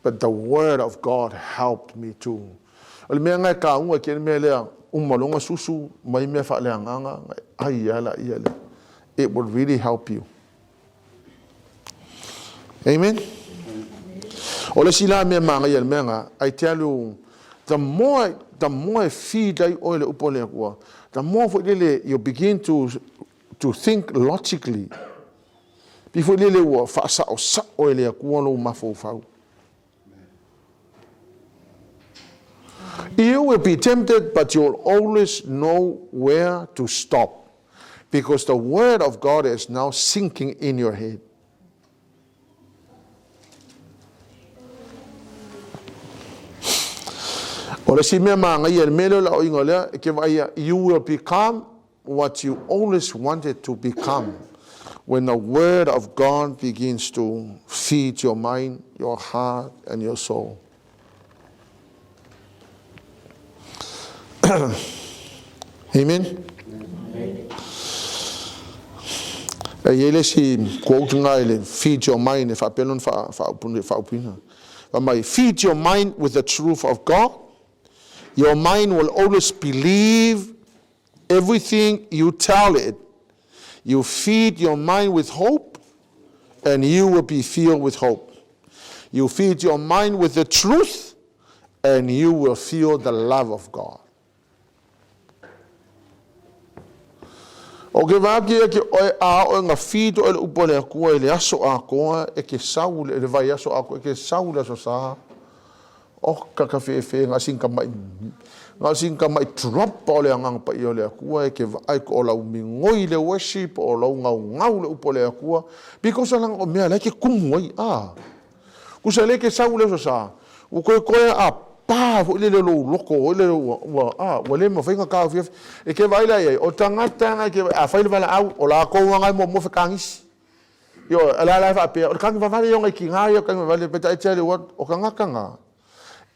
But the word of God helped me to. O le mea lena e taua i kēia mea lea, uma loa ona susu mai mea faaleagaga, ai lava laia lea. It will really help you. Amen? O le isi la mea manaia i le mea lena, I tell you, the more, the more e feed ai oe i le upu a le Atua, the more foi lele you begin to, to think logically. Pei foi lele ua faasaosao e le Atua lou mafaufau. You will be tempted, but you'll always know where to stop because the word of God is now sinking in your head. O le isi mea manaia, le mea lea o le aoaiga lea, e ke vaaia, you will become what you always wanted to become when the word of God begins to feed your mind, your heart and your soul. Amen. E i ai le isi quote lena i le feed your mind e faapea lona faaupuina. Fai mai, feed your mind with the truth of God. Your mind will always believe everything you tell it. You feed your mind with hope and you will be filled with hope. You feed your mind with the truth and you will feel the love of God. O ke vaaki e ke oe a oe nga feed oe le upu a le Atua i le aso atoa e ke sau le vaiaso atoa e ke sau le aso sa. Oka ka fefe nga sin ka mai nga sin ka mai drop o le agaga paia o le Atua e ke vaai ko o lau migoi le worship o lau gaugau le upu o le Atua because leaga o mea la e ke kumu ai a kusa le ke sau le aso sa ua koe koe a pa foi lele lou loko foi lele ua ua a ua le mafai ona taofiofi e ke vaai la i ai o tagata na e ke a fai le valaau o latou lava e muamua fekagisi. Ioe, o le a la e faapea, o le kagi vavale ia o nai kina ia o kagi vavale, but I tell you what, o tagata na,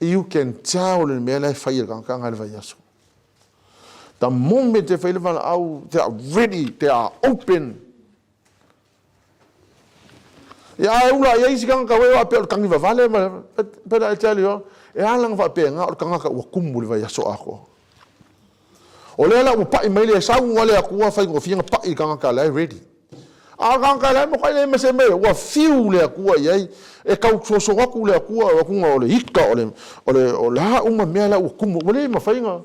you can tell le mea la e fai e le tagata na i le vaiaso. The moment e fai le valaau, they are ready, they are open. Ia, a e ula i ai isi tagata ua e faapea o le kagi vavale, but I tell you, e ala ona faapena o le tagata ua kumu i le vaiaso atoa. O lea la ua pai mai le sau a le Atua faigofie ona pai i le tagata la e ready. A o le tagata la e makuai leai ma se mea, ua fiu le Atua i ai, e tau soso atu le Atua, o atu o le ika, o le, o le, o le a uma mea la ua kumu, ua le mafai ona.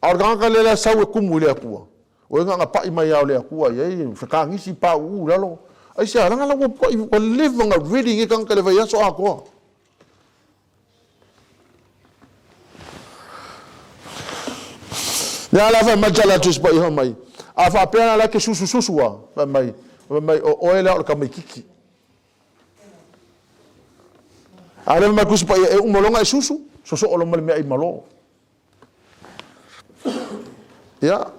A o le tagata lea la e sau e kumu i le Atua, o e na ona pai mai lava o le Atua i ai, fekagisi pauu i lalo. Aisea? Leaga la ua pai, ua leva ona ready lenei tagata i le vaiaso atoa. Lea la fai mai tala atu i fai mai. A faapea la ke susu susu a, fai mai, fai mai o oe lea o le tamaititi. A lea mai Tusi Paia, e uma loa ona e susu, sosoo loa ma le meaai malo. Ia,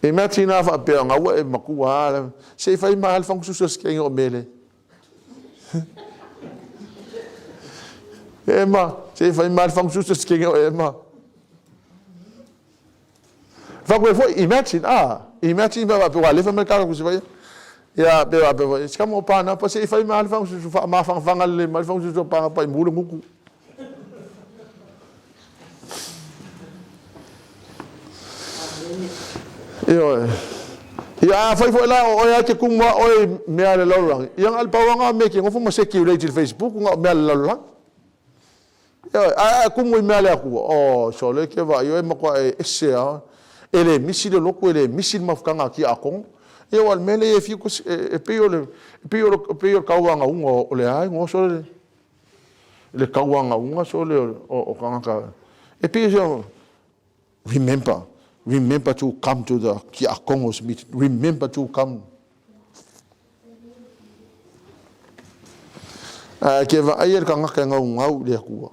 i mea tina faapea, ona ua e matua lava, se i fai mai lava le fagu susu a si kegi o mele. E ma, se i fai mai le fagu susu a si kegi o e ma. Faapea foi, imagine, ah, imagine pe faapea ua alefa mai le tala Tusi Paia. Ia, pe faapea foi, si kama o pānapa, se i fai mai le fagu susu, faamafanafana lelei mai le fagu susu o pānapa i mu le gutu. Ioe. Ia a fai foi la o oe a te kumu a oe i mea a le lalolagi, ia na o le pau lava na o mea e te nofo ma circulate i le Facebook na o mea a le lalolagi. Ioe, ae a e kumu i mea a le Atua, oh, sole e te vaai oe e matua e ese lava. E le misi le lotu, e le misi le mafutaga a tiakono. Ia aua o le mea lea e fiu e pei o le pei o le pei o le tauagauga o le a igoa sole le tauagauga sole o tagata e pei o remember remember to come to the tiakono's meeting remember to come. Ae ke vaai e le tagata e gaugau i le Atua,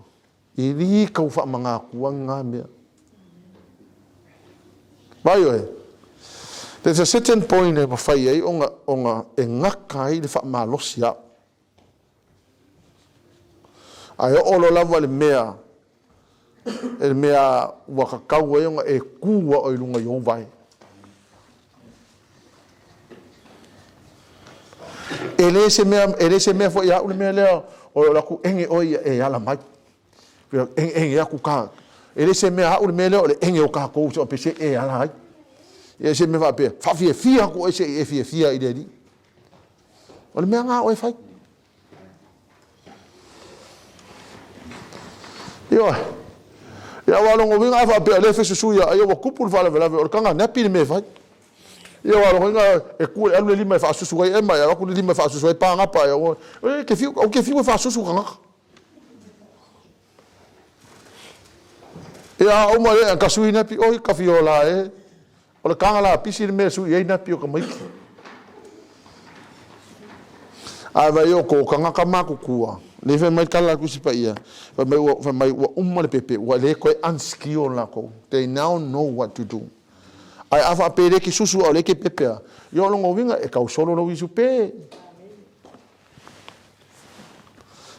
i li kau faamagātua ngā mea. Vai oe, there's a certain point e mawhai ai ona, ona e ngaka ai le whaamalosi au. Ae oo loa lava i le mea, i le mea ua tatau ai ona e kū a oe i luga i ou vae. E le se mea, e le se mea foi ia au le mea lea o le atu ege oe ia e ala mai. Ege, ege aku ka. E le se mea au le mea lea o le ege o kākou so pe se e ala ai. Ia se mea faapea, faafiafia atu oe se i e fiafia i le Alii. O le mea lena oe fai. Ioe. Ia aua o lona uiga a faapea o lea e fesusui ia ai ua tupu le faalavelave, o le taga nappy le mea e fai. Ia aua o lona uiga e tu e alu le lima e faasusu ai Emma, e alu atu le lima e faasusu ai Pagapa, e e te fiu, ou te fiu e faasusu tagata. Ia a uma lea, ka sui nappy, oi ka fiola e. O le taga lapisi le mea e sui ai nappy o tamaiti. Ae vaai o ko tagata matutua, lea fai mai le tala a le Tusi Paia, fai mai ua, fai mai ua uma le pepe, ua le toe unskill latou. They now know what to do. Ae a faapea e le ke susu a o le ke pepe a, ia o lona uiga e tau solo lou isu pe.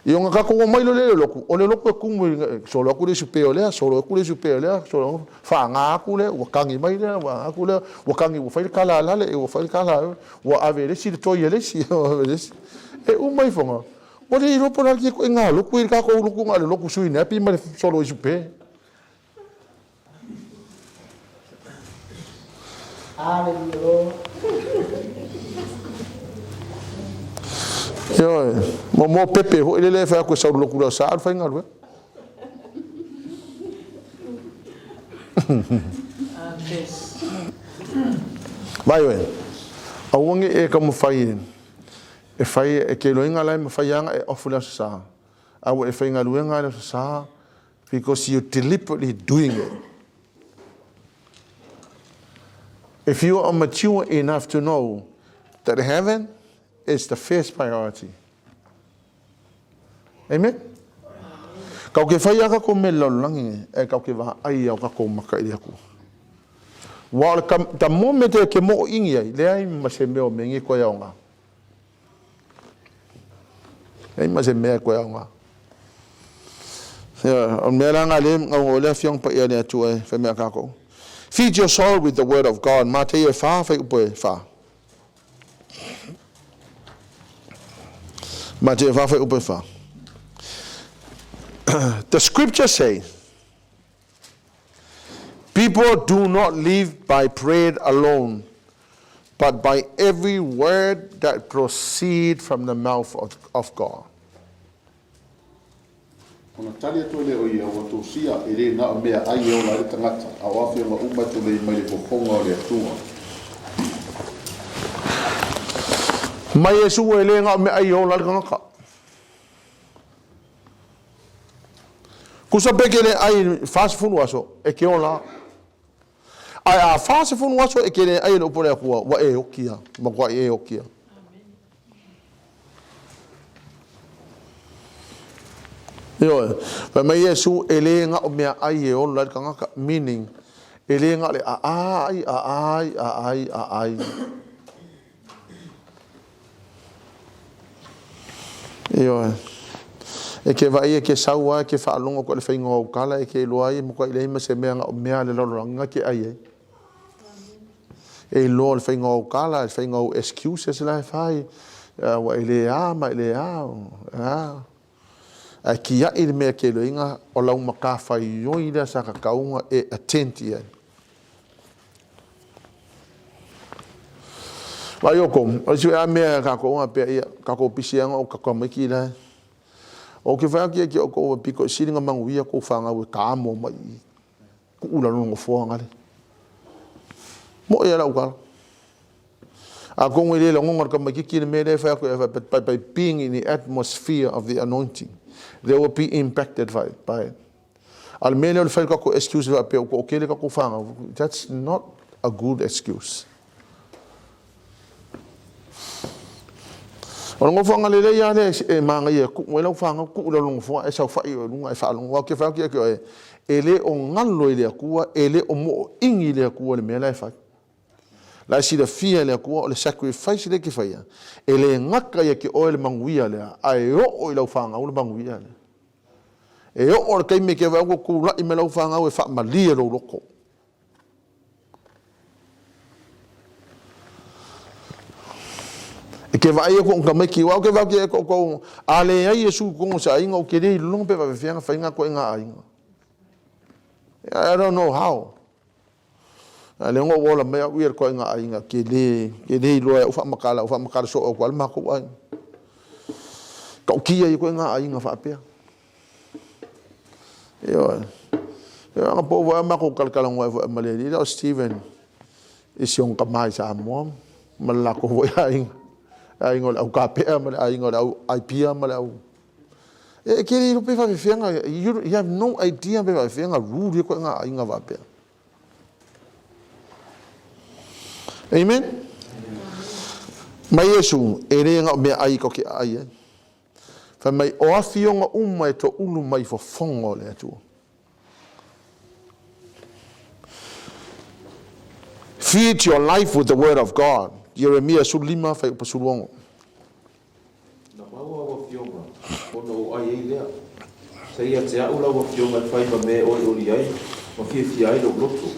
Ia ona tatou omai loa lea i le lotu, o le lotu e tumu i solo atu le isi pē o lea, solo atu le isi pē o lea, solo faga atu lea, ua tagi mai lea, ua aga atu lea, ua tagi ua fai le tala a lale, ua fai le tala a, ua ave e le isi le toi a le isi, ua ave e le isi. E uma ifoga, ua le iloa po o le a le ituaiga lotu i le tatou lotu na o le lotu sui nappy ma le solo isu pē. Ioe, mo pepe foi lele e fai atu e sau lotu lea sa alu faigaluega. Vai oe, aua ne i e taumafai e fai e ke iloiga la e mafai lava ona e off le Aso Sa, a ua e faigaluega lava i le Aso Sa because you deliberately doing it. If you are mature enough to know that heaven is the first priority. Amen? Kau ke whai a kako me lalolagi nei, e kau ke vaai au kako maka i le Atua. Wa o le ta moment e ke moo ingi ai, leai ma se mea o mengi koe au ngā. Leai ma se mea e koe aoga. Ia, o le mea la nga le ngau o le afioga paia le Atua e fai mai a kākou. Feed your soul with the word of God. Mateio e whā, whai upo e whā. Mateio e whā, whai upo e whā. The scripture say, People do not live by bread alone, but by every word that proceed from the mouth of, of God. Ona tali atu ai lea o ia, Ua tosia, e le na o mea ai e ola ai le tagata, a o afioga uma e tulei mai le fofoga o le Atua. Mai Iesu e le na o mea ai e ola ai le tagata. Kusa pe ke le ai 40 aso e ke ola. Ae a 40 aso e ke le ai le upu a le Atua, ua e oki a, matua e oki a. Ioe. Fai mai Iesu, e le na o meaai e ola ai le tagata, meaning, e le na o le aai, aai, aai, aai. Ioe. E ke vaai e ke sau lava e ke faalogo atu i le faiga o au tala e ke iloa ai e matuai leai ma se mea na o mea a le lalolagi na ke ai ai. E iloa le faiga o au tala, le faiga o au excuses la e fai, ua e le a ma e le a, a. Ae kiaʻi le mea e ke iloaina o lau matafaioi lea sa tatau ona e attend i ai. Vaai outou, o le isi foi lava mea a tatou faapea, ia, tatou pisi lava ona o tatou tamaiti la e. Ou te fai atu ia te outou, e pito i sili ona manuia tou fanau e taamo mai i i, tuu i lalo o le nofoa gale. Moʻi lava lau tala. Atonu e le lagona e le tamaititi le mea lea e fai atu ai, but by being in the atmosphere of the anointing, they will be impacted by it. A o le mea lea o le fai o le tatou excuse faapea ua toatele tatou fanau, that's not a good excuse. O le nofoaga lelei lava lea e manaia e tuu ai lau fanau, tuu i lalo o le nofoa ae saofai oe i luga ae faalogo. Aua ou te fai atu ia te oe, e le o galo i le Atua, e le o mooigi i le Atua le mea la e fai. La e silafia e le Atua o le sacrifice lea e te faia, e le gata ia te oe le manuia lea, ae oo i lau fanau le manuia lea. E oo i le taimi e te vaai atu ua tulai mai lau fanau e faamalie lou loto. E te vaai atu o tamaiti, aua ou te vaai atu ia te outou, a leai Iesu i totonu o se aiga, ou te le iloa pe faapefea ona fai na ituaiga aiga. I don't know how. A lea na ou ola mai au ia le ituaiga aiga ke le, ke le iloa e au faamatala, au faamatala soo atu lava le matou aiga. Tautia ia ituaiga aiga faapea. Ioe. Ioe, ana po foi a matou talatalanoa foi ma le alii lea o Steven i si ona tama i Samoa ma le latou foi aiga, le aiga o le au kapea ma le aiga o le au aipia ma le au. E ke le iloa pe faapefea na, you, you have no idea pe faapefea na rule ia ituaiga aiga faapea. Amen? Mai Iesu, e le na o meaai tou te aai ai. Fai mai, o afioga uma e toulu mai i fofoga o le Atua. Feed your life with the word of God. Ieremia 15, fuaiupu 16. Na maua au afioga, ona ou ai ai lea. Sa ia te a'u lau afioga e fai ma mea e olioli ai ma fiafia ai lou loto,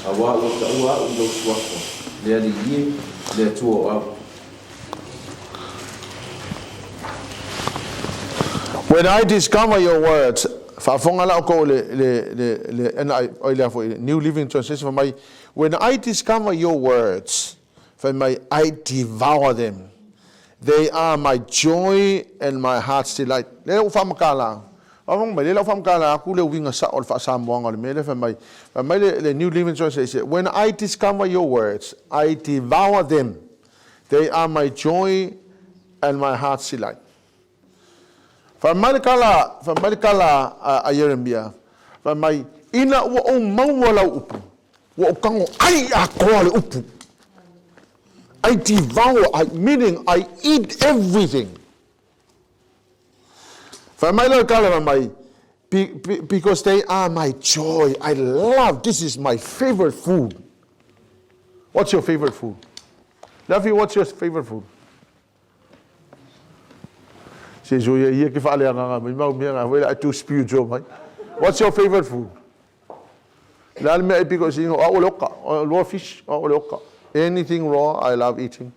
auā ua taua a'u i lou suafa, le Alii e, le Atua o au. When I discover your words, faafofoga la outou i le, le, le, le NI, oi lea foi, New Living Translation fai mai, When I discover your words, Fai mai, I devour them. They are my joy and my heart's delight. Lea ua faamatala. Faafofoga mai, lea la ua faamatala atu le uiga sao o le faa-Samoaga o le mea lea fai mai. Fai mai le, le New Living Translation, When I discover your words, I devour them. They are my joy and my heart's delight. Fai mai le tala, fai mai le tala a Ieremia, fai mai, Ina ua ou maua lau upu, ua ou tago ai atoa le upu. I devour, I, meaning I eat everything. Fai mai le tala, fai mai, be, be, because they are my joy. I love, this is my favorite food. What's your favorite food? Leafi, what's your favorite food? Se so ia ia ke faaleagaga mai mau mea ngā foi la e too spiritual mai. What's your favorite food? Le a le mea e piko i o au le oka, raw fish, o au le oka. Anything raw, I love eating.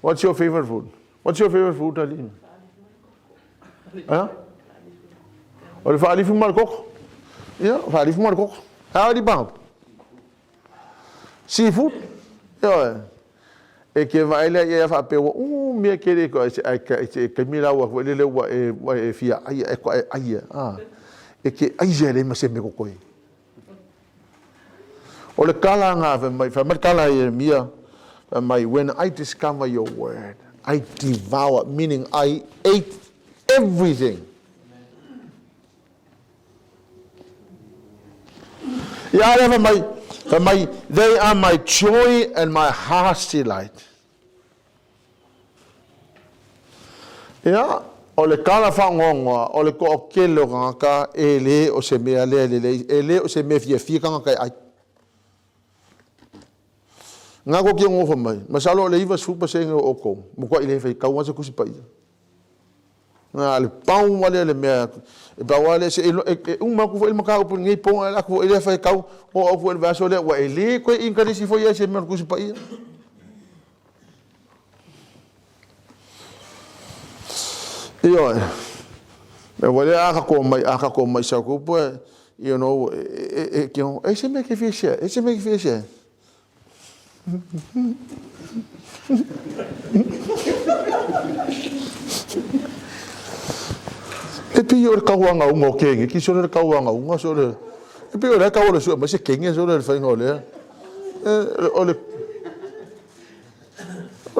What's your favorite food? What's your favorite food, Aline? Ha? O le faalifu ma le koko. Ia, faalifu ma le koko. Ha, ali panga. Seafood, ioe. E ke vaai lea ia faapea ua umi e kele ko ai ai te taimi la ua foi lele ua e ua e fia ai e ko e ai a e ke ai ia le ma se me koe. O le kala nga fai mai fai mai kala Ieremia fai mai when I discover your word I devour meaning I ate everything. Ia lea fai mai, fai mai, they are my joy and my heart's delight. Ia, O le tala faagoagoa, o le toatele o tagata e le o se mea lea e lelei, e le o se mea fiafia tagata e ai. Na kou te nofo mai, masalo o le 90% o outou, matuai le faitau lava se Tusi Paia. Na le pau lava lea o le mea, e pau lava lea, se e uma atu foi le mataupu i lenei po ae alu atu foi lea faitau, oo atu foi i le vaiaso lea, ua e le toe ikalisi foi i se mea o le Tusi Paia. Ioe. Ua lea a tatou omai, a tatou omai i South Group, e, e, e se mea e te fia share, e se mea e te fia share. E pei o le tauagauga o kenge, ki sole le tauagauga sole. E pei o le tau o le sue mai se kenge sole le faiga o lea. O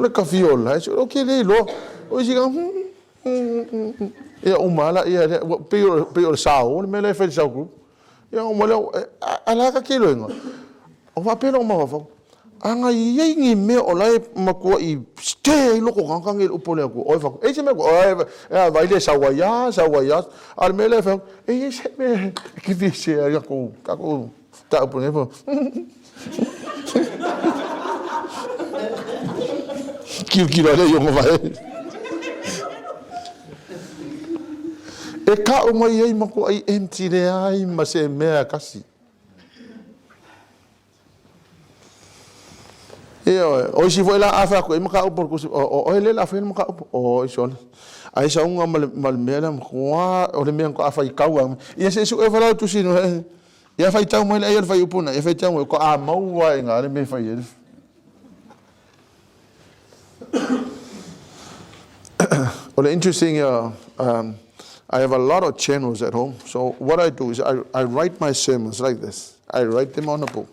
le kafiola, e sole o ke le iloa. O isi ka, ia uma lava ia lea. Pei o le sao le mea lea e fai i le South Group. Ia uma lea, a la ka te iloiga. O faapea lou mafaufau, a na i ai ni mea o la e matuai stir ai loko tagata nei i le upu a le Atua, oi fai, e i ai se mea, oi, vaai le sau ai lava, sau ai lava. A o le mea lea e fai atu, e i ai se mea e te fia share ai tatou mataupu nei. Tilotilo lea i ona vae. E kau mai ai matuai empty leai ma se mea e tasi. Ioe, o isi foi la a fai atu i ai mataupu o le Tusi, o oe lea o le a faia le mataupu. Oi sole. Ai sauga ma le mea lea, matua, o le mea na faitau lava. Ia se i sue foi la le tusi, ia faitau mai le ai o le fuaiupu lena, ia faitau mai, faatoa maua lava i ina le mea e fai ai. O le interesting ia, I have a lot of channels at home. So what I do is I write my sermons like this. I write them on a book.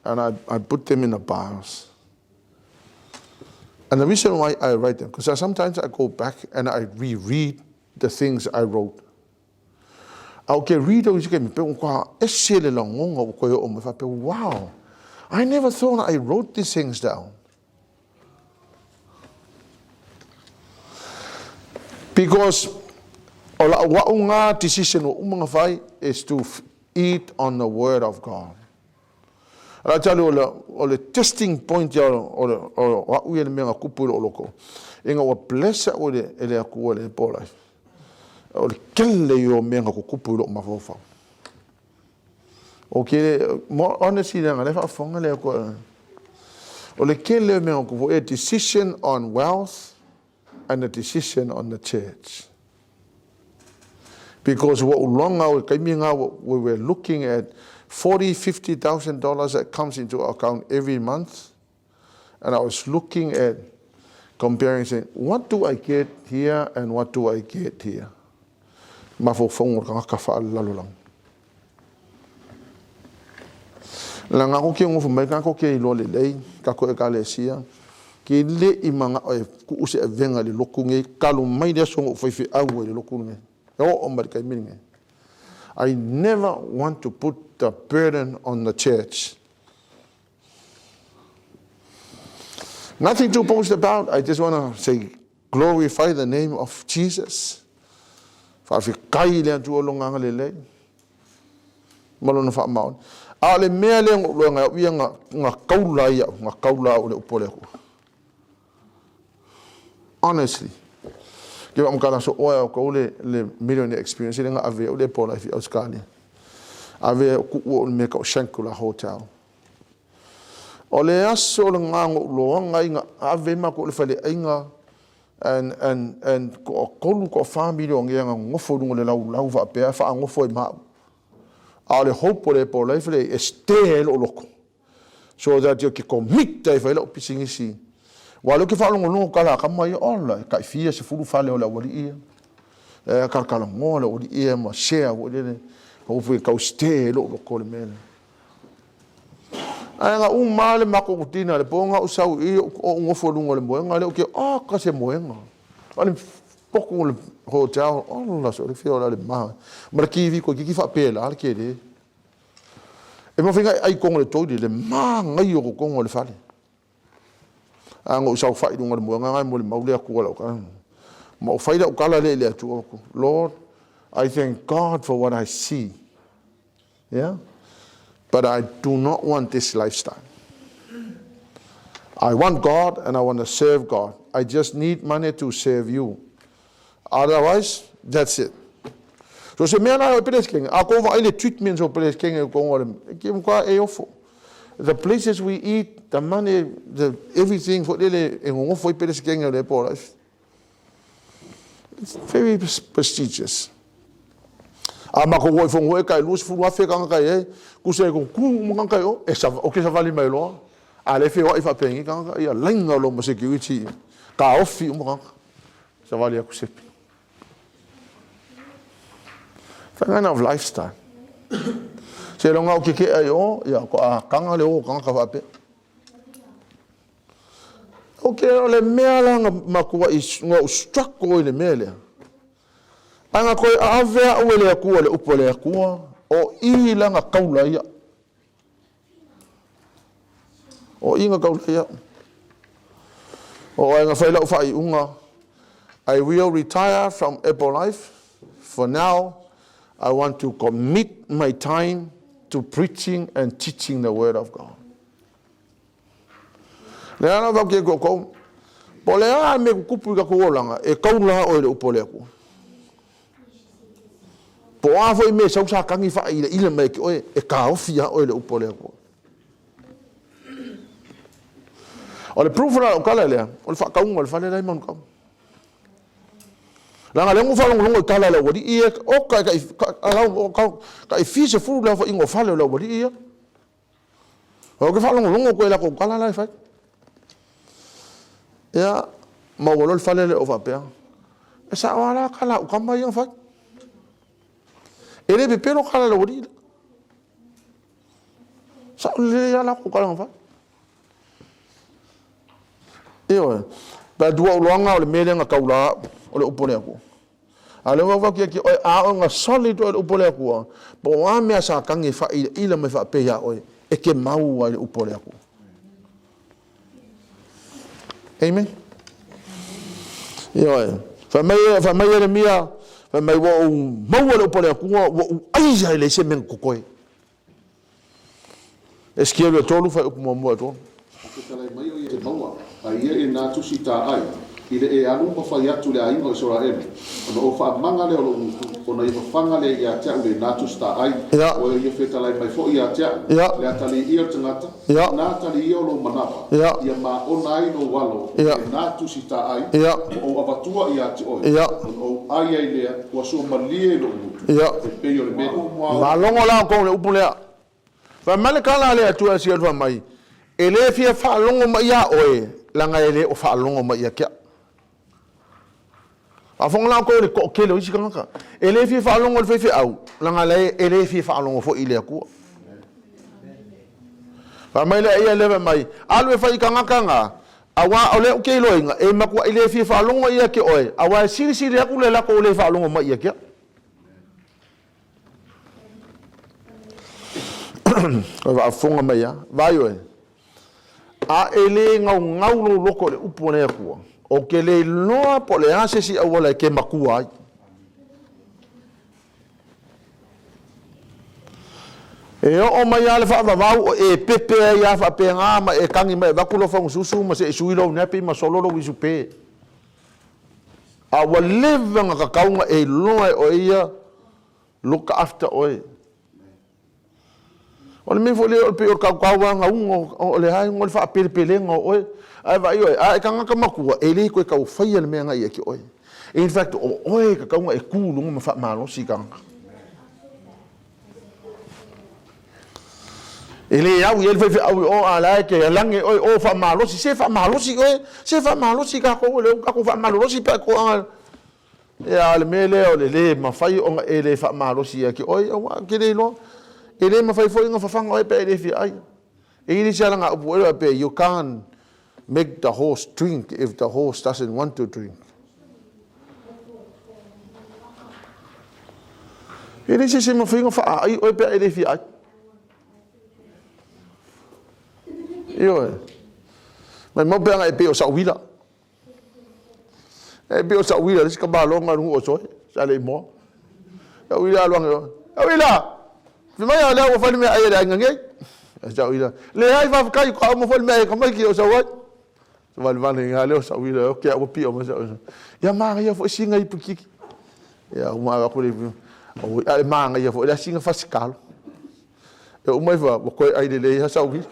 And I put them in a box. And the reason why I write them, because sometimes I go back and I reread the things I wrote. A o ke read au i se kaimi, pe ua ese le lagona ua toe oo mai faapea, wow, I never thought I wrote these things down. Because o lau au ngā decision ua uma na fai is to eat on the word of God. A tell you, o le testing point ia o au ia le mea na tupu i lou loko, ina ua bless au e le Atua i le Ebola. O le tele ia o mea na tutupu i lou mafaufau. O ke, honestly, leaga lea faafofoga le Atua. O le tele o mea na tutupu, a decision on wealth and a decision on the church. Because ua ou loga au i le taimi lena, we were looking at 40, 50,000 dollars that comes into our account every month. And I was looking at comparing, saying, what do I get here and what do I get here? Mafaufauga o le tagata faalelalolagi. Leaga ako ke nofo mai, kako ke iloa lelei, tatou Ekalesia, ke le i mana'o e tuu se avega i le lotu nei, talu mai le aso na ou faifeau ai i le lotu lenei, e oo mai i le taimi lenei. I never want to put the burden on the church. Nothing to boast about. I just want to say, glorify the name of Jesus. Faafetai i le Atua o lona agalelei ma lona faamaoni. A o le mea lea na ou iloa au ia na taula ai au, na taula au i le upu a le Atua. Honestly. Ke faamatala so oe au kou le millionaire experience le na ave au le po life i Australia. Ave au ku o le mea ka o Shangri-La Hotel. O le aso lena na ou loaga ai na ave ai matou i le faleaiga and and and toatolu toafa milionea na nonofo i luga o le laulau faapea faanofo ai ma au. A o le hope o le Herbalife lea e stay ai lou loto so that ou te commit ai e fai lau pisinisi. Aua o lea ou te faalogologo tala a tama ia, ola e tai fia sefulu fale o le aualii ia. E kalakalanoa le aualii ia ma share foi lele, hope e tau stay ai lou loto i le mea lea. Ae na uma lava le matou dinner i le po na ou sau i i ou nofo i luga o le moega lea ou te oka se moega. O le potu o le hotel, ola se o le fia o le ma. Ma le TV toeitiiti faapela le tele. E mafai ona e ai i totonu o le toilet, le manaia o totonu o le fale. A na ou saofai i luga o le moega na e molimau le Atua i lau tala. Ma ou fai lau tala lea i le Atua, Lord, I thank God for what I see. Yeah? But I do not want this lifestyle. I want God and I want to serve God. I just need money to serve you. Otherwise, that's it. So se mea la o Peleskenge, a ko vaai le treatment o Peleskenge ko ngore, ke mka e ofo. The places we eat, the money, the everything for lele e ngofo i Peleskenge le po life. It's very prestigious. A ma ko wai fongo e kai 20,000 kanga kai e, ku se ko ku mo kanga kai o, e sa o ke sa vali mai loa. A le fe wa i fa pengi kanga ia lainga lo mo security. Ka ofi mo kanga. Sa vali aku sepi. That kind of lifestyle. Se longa o ke ke ai o, ia ko a kanga le o kanga ka fa pe. O ke o le mea la nga makua i nga u struck ko i le mea lea. Anga koe a ave a ue le akua le upo le akua, o i la nga kaula ia. O i nga kaula ia. O ai nga whai lau whai unga. I will retire from Apple Life. For now, I want to commit my time to preaching and teaching the word of God. Le ana vau ke koukou, po le a me kukupu i ka kou olaga, e kaula oe le upu o le Akua. Po a foi me sau sa kangi wha i le ila mai ki oe, e kaofi a oe le upu o le Akua. O le proof la o kala lea, o le whakaunga o le whale lai manu kau. Langa le ngu whalongolongo i kala le wali ia, o ka ka ka ka ka i fise furu le wha ingo whale o le wali ia. O ke whalongolongo koe la ko kala lai whai. Ia, ma ua lo le fale le o faapea. E sa o ala kala u kama ia whai. E le pepelo kala le wali. Sa o le ala ko kala whai. E oe, pa dua uloanga o le mele nga kaula o le upo le aku. A le wau kia ki oe a o nga solid o le upo le aku. Po a mea sa kangi fa i ila me fa pe ia oe. E ke mau ai le upo le aku. Amen. Ioe. Fa mai Yeremia, fa mai ua ou maua le upu a le Atua, ua ou aia e leai se mea na totoe. Esekielu e tolu, fuaiupu muamua e tolu. A fetalai mai o ia te maua, a ia e nā tusi tā ai, i le e alu ma fai atu le aiga o Isaraelu, ona ou faamaga lea o lou gutu, ona ia fafaga lea ia te a'u le nā tusi tā ai, o ia fetalai mai foi ia te a'u, le atalii ia o le tagata, nā atalii ia o lou manava, ia māona ai lou alo i le nā tusi tā ai, ua ou avatua ia te oe, ona ou ai ai lea, ua suamalie i lou gutu, e pei o le meli. Malogo la outou i le upu lea. Fai mai le tala a le Atua e Sialufa mai, E le fia faalogo mai iā oe, leaga e le o faalogo mai ia te au. Faafofoga la outou i le toatele o isi tagata, e le fia faalogo i le faifeau, leaga e le fia faalogo foi i le Atua. Fai mai lea ia lea fai mai, alu e fai i tagata na, aua o lea ou te iloaina, e matuai le fia faalogo ia te oe, aua e silisili atu le latou le faalogo mai ia te au. Koe faafofoga mai a, vaai oe, a e le gaugau lou loto i le upu a le Atua, ou te le iloa po o le a se isi auala e ke matua ai. E oo mai lava le faavavau o e pepe ai lava faapena ma e tagi mai e avatu lou fagususu ma se i sui lou nappy ma solo lou isupe. A ua leva ona tatau ona e iloa e oe ia look after oe. O le mea foi lea o le pei o le tautau lava gauga o le a igoa le faapelepelega o oe. Ae vaai oe, a e tagata matua, e le toe tau faia le mea na ia te oe. In fact, o oe e tatau ona e tu i luga ma faamalosi i tagata. E le au i ai le faifeau i o, a la e te lage oe o faamalosi, se faamalosi oe, se faamalosi tatou, o lea ua tatou faamalolosi pe a toaga. Ia, a o le mea lea o le lē mafai ona e le faamalosi ia te oe, aua e te le iloa. E le mafai foi ona fafaga oe pe a e le fia ai. E i ai le isi alagaupu foi lea faapea, you can't make the horse drink if the horse doesn't want to drink. E leai se isi e mafai ona faaai oe pe a e le fia ai. Ioe. Maimau pe ana e pei o sa'u uila. E pei o Sauila le isi tamaloga i luga o Soe, sa le i moa. Sauila alu ane, Sauila! Fai mai a lea ua fai le meaai a le aiga nei. Sauila, leai faafetai, faatoa uma foi le meaai a tamaiti o sau ai. Valevale ina lea o Sauila, ok, ua pio mai Sauila. Ia manaia foi sina ipu itiiti. Ia uma avatu le ipu. A le manaia foi le sina fasikalo. E uma ifo ua toe ai lelei lava Sauila.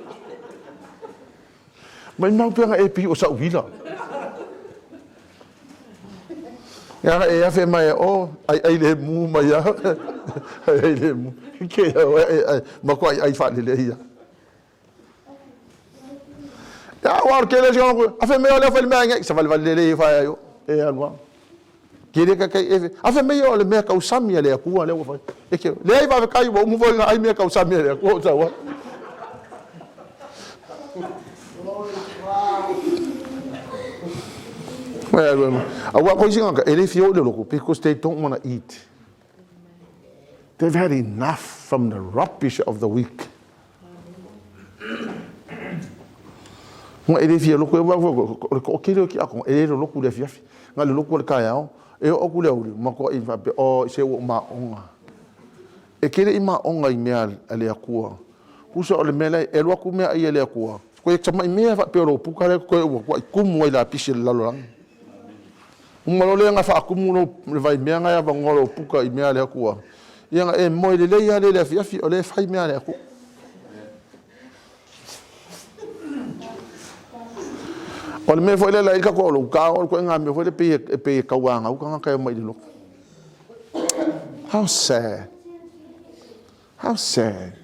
Maimau pe ana e pei o Sauila. Ia ana e afe mai, o, ai ai le mu mai a. Ai ai le mu. Ke ai ai matua ai ai faalelei ia. Ia ua o le tele o afe mai o lea fai le mea ngai savalivali lelei e fai ai o. E alu lava. Ke le kai e afe mai o le mea tausami a le Atua lea ua fai. E ke leai faafetai ua uma foi ona ai mea tausami a le Atua o sau ai. Aua ko isi tagata e le fia o i le lotu because they don't wanna eat. They've had enough from the rubbish of the week. Nga e le fia lotu e o le toatele o tiakono e le lolotu i le afiafi. Na le lotu o le taeao, e oo atu le aoauli, matuai faapea, oh, se ua ou maoga. E te le i maoga i mea a le Atua. Tusa o le mea lea, e alu atu meaai a le Atua, toe tamai mea faapea o lou puka lea totoe ua matuai tumu ai lapisi o le lalolagi. Uma loa lea ona faatumu lou, le vaimea na e avanoa lou puka i mea a le Atua, ia ona e moe lelei lava lea i le afiafi o lea e fai mea a le Atua. O le mea foi lea la i le tatou aulauta, o le ituaiga mea foi lea pei e pei e tauanau tagata e omai i le lotu. How sad. How sad.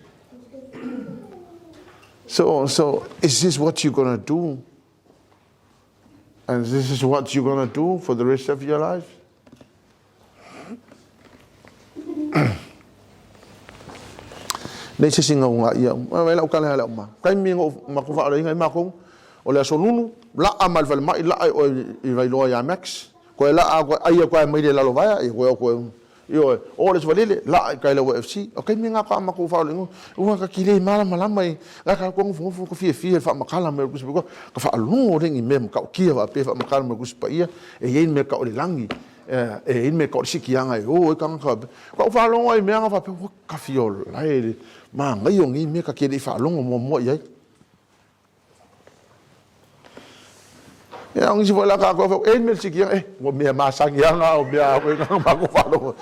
So, so is this what you're gonna do? And this is what you're gonna do for the rest of your life? Nei se isi gauga ia. Ai lau tala ia le auma. Taimi na ou matou faaolaina ai matou, o le aso Lulu, laa mai le falemai, laa i oe i Vailoa ia Max, toe laa atu ai atu ai mai le Lalovaea, ia toe o atu Ioe, o le Svalele, laa i tai le UFC. O taimi na faatoa matou faaolaina, ua ta te le malamalama i la ta nofonofo ta fiafia i le faamatala mai o le Tusi Paia, ta faalogo lea i ni mea matautia faapea e faamatala mai e le Tusi Paia, e i ai le mea e tau o le lagi, e i ai le mea e tau o le sikiaga e o ai tagata faapea. Faatoa ou faalogo lava i mea na faapea, ua tafiolae le manaia o nei mea ta te le i faalogo muamua i ai. Ia, o nisi foi la tatou fai, e mea sikiaga, e, ua mea masani lava na o mea a koe na matou faalogo.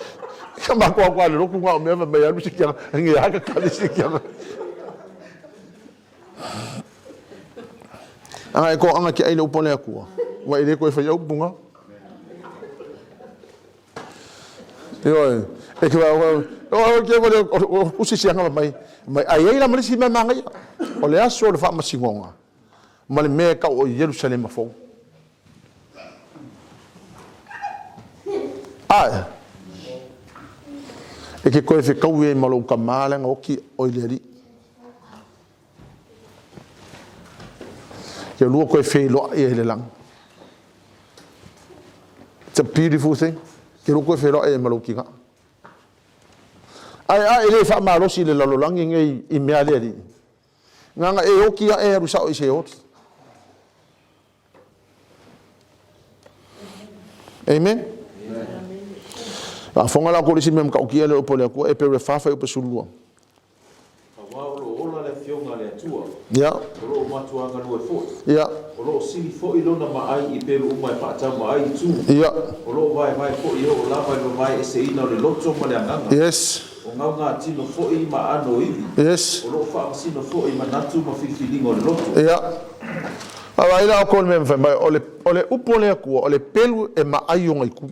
Ia matou atu lava i le lotu na o mea fai mai alu sikiaga, e a ka kali sikiaga. Aga e toaga ke ai le upu a le Atua, ua e le toe faia upu na. Ioe, e ke o ke wale o usisiaga mai, mai ai ai la ma le isi mea manaia. O le aso o le faamasinoga ma le mea e tau o Ierusalema fou. Ae, e ke toe fekaui ai ma lou tama leaga oki oe i le Alii. Ke lua koe feiloai ai i le lagi. It's a beautiful thing. Ke lua koe feiloai ai ma lou tiga. Ae a e le faamalosi i le lalolagi nei i mea a le Alii, nana e oti ae alu sao i Seoli. Amen. Faafofoga la outou i le isi mea matautia lea o le upu a le Atua, Epere 4 fuaiupu 12. Aua o lo o ola le Afioga a le Atua, o lo o matua galue foi, o lo o sili foi lona maai i pelu uma e faatauma ai i tu, o lo o vaevae foi e oo lava i le vavae eseina o le loto ma le agaga, o gaugatino foi ma aano o ivi, o lo o faamasino foi i manatu ma filifiliga o le loto. Ia, vaavaai la outou i le mea e fai mai, o le upu a le Atua, o le pelu e maai ona itu.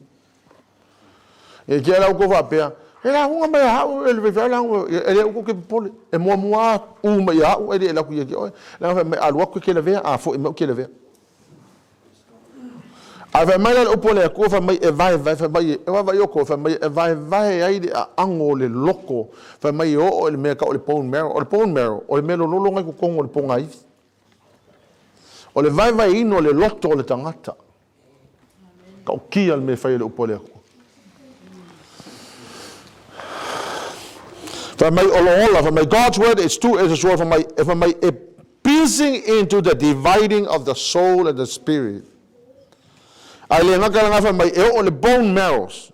E te ala outou faapea, e lauga mai ia au, e le faifeau lauga, e le outou te popole, e muamua u mai ia au, ae le i alu atu ia te oe. Leaga fai mai, a alu atu e te lavea, a foi mai ou te lavea. Ae fai mai la le upu a le Atua, fai mai e vaevae, fai mai, e vaavaai outou, fai mai e vaevae ai le aano o le loto, fai mai e oo i le mea e tau o le bone marrow. O le bone marrow, o le mea lololo na i totonu o le pogaivi. O le vaevaeina o le loto o le tagata. Tautia le mea e fai e le upu a le Atua. Fai mai o lo ola, fai mai God's word is two-edged sword, fai mai, e fai mai e piercing into the dividing of the soul and the spirit. Ae le gata i lena fai mai e oo i le bone marrows.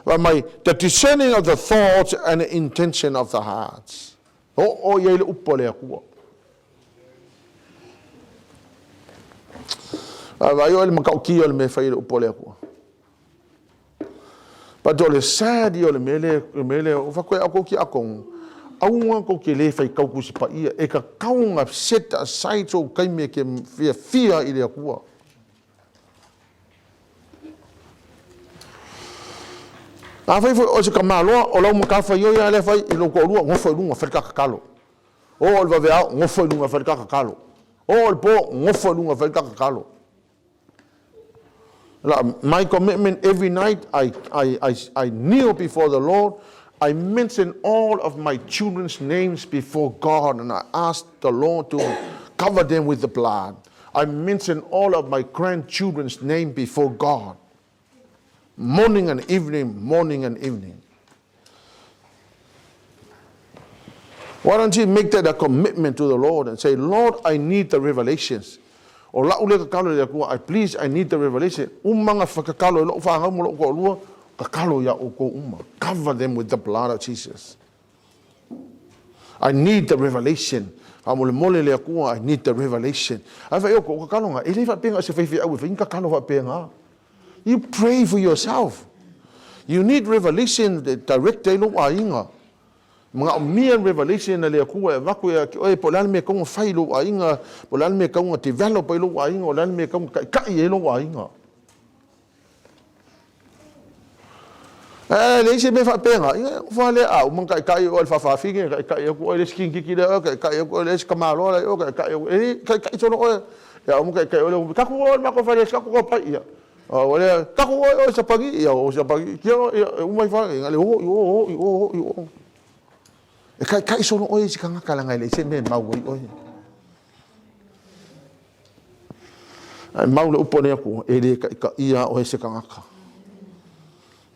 Fai mai, the discerning of the thoughts and the intention of the hearts. Oo i ai le upu a le Atua. Vaai oe i le matautia o le mea e fai e le upu a le Atua. But o le sad ia o le mea lea, le mea lea, o fatu e au kou tiakono, aua tou te le faitau Tusi Paia, e tatau ona set aside sou taimi e te fiafia ai i le Atua. Afai foi o se tamaloa, o lau matafaioi lava lea fai i lou toalua, nofo i luga, fai le ta tatalo. Oo i le vaveao, nofo i luga, fai le ta tatalo. Oo i le po, nofo i luga, fai le ta tatalo. My commitment every night, I, I, I, I kneel before the Lord. I mention all of my children's names before God and I ask the Lord to cover them with the blood. I mention all of my grandchildren's name before God. Morning and evening, morning and evening. Why don't you make that a commitment to the Lord and say, Lord, I need the revelations. O la'u lea tatalo i le Atua, I please, I need the revelation. Uma na tatalo i lo'u fanau ma lo'u toalua, tatalo ia outou uma. Cover them with the blood of Jesus. I need the revelation. Faamolemole le Atua, I need the revelation. Ae fai o kou tatalo na, e le faapea na o se faifeau e fai ni tatalo faapena. You pray for yourself. You need revelation e direct ai lou aiga. Manaomia le revelation a le Atua e avatu ia te oe po o le a le mea e tatau ona fai i lou aiga, po o le a le mea e tatau ona develop ai lou aiga, o le a le mea e tatau ona taitai ai lou aiga. Ae leai se mea faapena, ia nofo lava lea a uma ona taitai oe i le faafafine, taitai atu oe i le isi kinititi lea oe, taitai atu oe i le isi tamaloa la i o, taitai atu, e taitai solo oe. Ia uma taitai oe, tatou o i le matou fale, tatou o pai, ia. Ua lea, tatou o i o i Sapani, ia o Sapani, ia, ia, uma ifo lava, ia, le o i o, o i o, o i o. E taitai solo oe i isi tagata leaga e leai se mea e mau ai oe. Ae mau le upu a le Atua, e le taitaia oe e se tagata.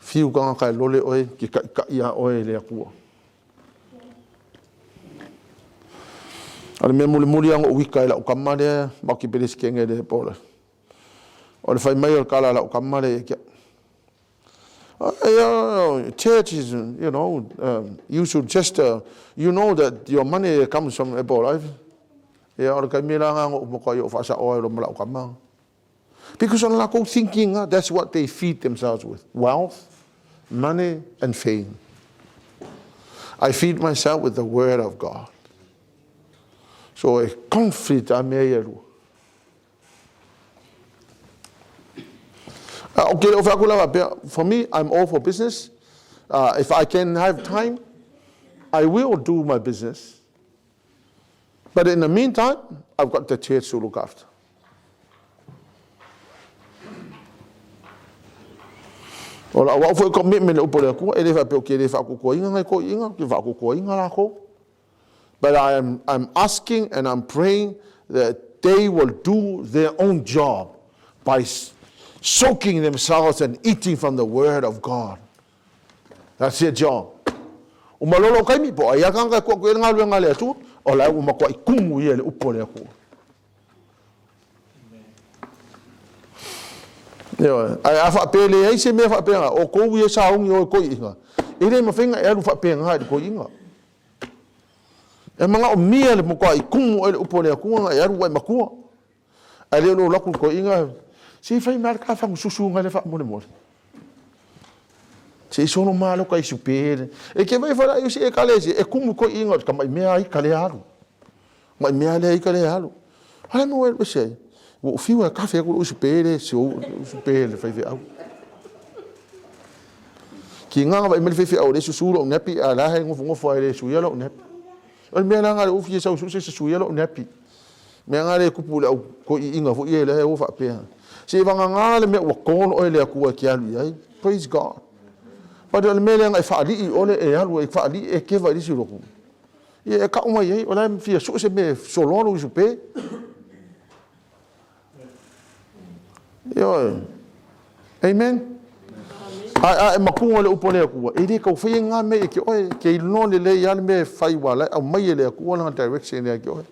Fiu tagata e lole oe, ke taitaia oe e le Atua. O le mea mulimuli lava na ou ita i lau tama lea ma ki Peresetene lea po o le o le fai mai o le tala a lau tama lea ia te au. Church is, you know, you should just, you know that your money comes from Herbalife. Ia, o le taimi la lena na ou matuai ou faasaoa ai loa ma lau tama. Because o le latou thinking lava, that's what they feed themselves with, wealth, money and fame. I feed myself with the word of God. So e conflict a mea ia e lua. Ou te le o fai atu la faapea, for me, I'm all for business. If I can have time, I will do my business. But in the meantime, I've got the church to look after. O lau au foi commitment le upu o le Atua, e le faapea ou te le faakokoaina nai toeaiina, ou te faakokoaina latou. But I am, I'm asking and I'm praying that they will do their own job by soaking themselves and eating from the word of God. That's their job. Uma loa lou taimi, po o ai lava le tagata e tuu atu i ai le galuega a le Atua, o la ua matuai tumu ia i le upu a le Atua. Ioe. Ae a faapea e leai se mea faapena, o tou ia e sauni o e toeaiina, e le mafai ona e alu faapena i le toeaina. E manaomia le matuai tumu oe i le upu a le Atua ona e alu ua e matua. Ae le o le alu atu i le toeaina, se i fai mai lava le ta fagususu nai le faamolemole. Se i solo malo ka isu pe. E ke vai fala i se ekalesia, e kumu toeaina o le tamai mea ika lea alu. Mai mea lea ika lea alu. Ala no e ese ai. Ua ou fiu e kafe aku lou isu pe le si ou isu pe le faifeau. Ki nganga vai mai le faifeau le susu lou nappy a la he ngofongofo ai le suia lou nappy. O le mea la nga le ou fia sau su se suia lou nappy. Mea nga le kupu le au toeaiina foi ia lea e o faapea. Se i vagana le mea ua call oe le Atua e te alu i ai. Praise God. But o le mea lea na e faalii ole e alu e faalii e keva i le isi lotu. Ia e kau mai ai, o la e fia sue se mea e soloa lou isupe. Ioe. Amen. Ae a e matua le upu a le Atua, e le tau faia ngā mea ia te oe, ke iloa lelei lava le mea e fai ua la e aumai e le Atua lana direction ia te oe.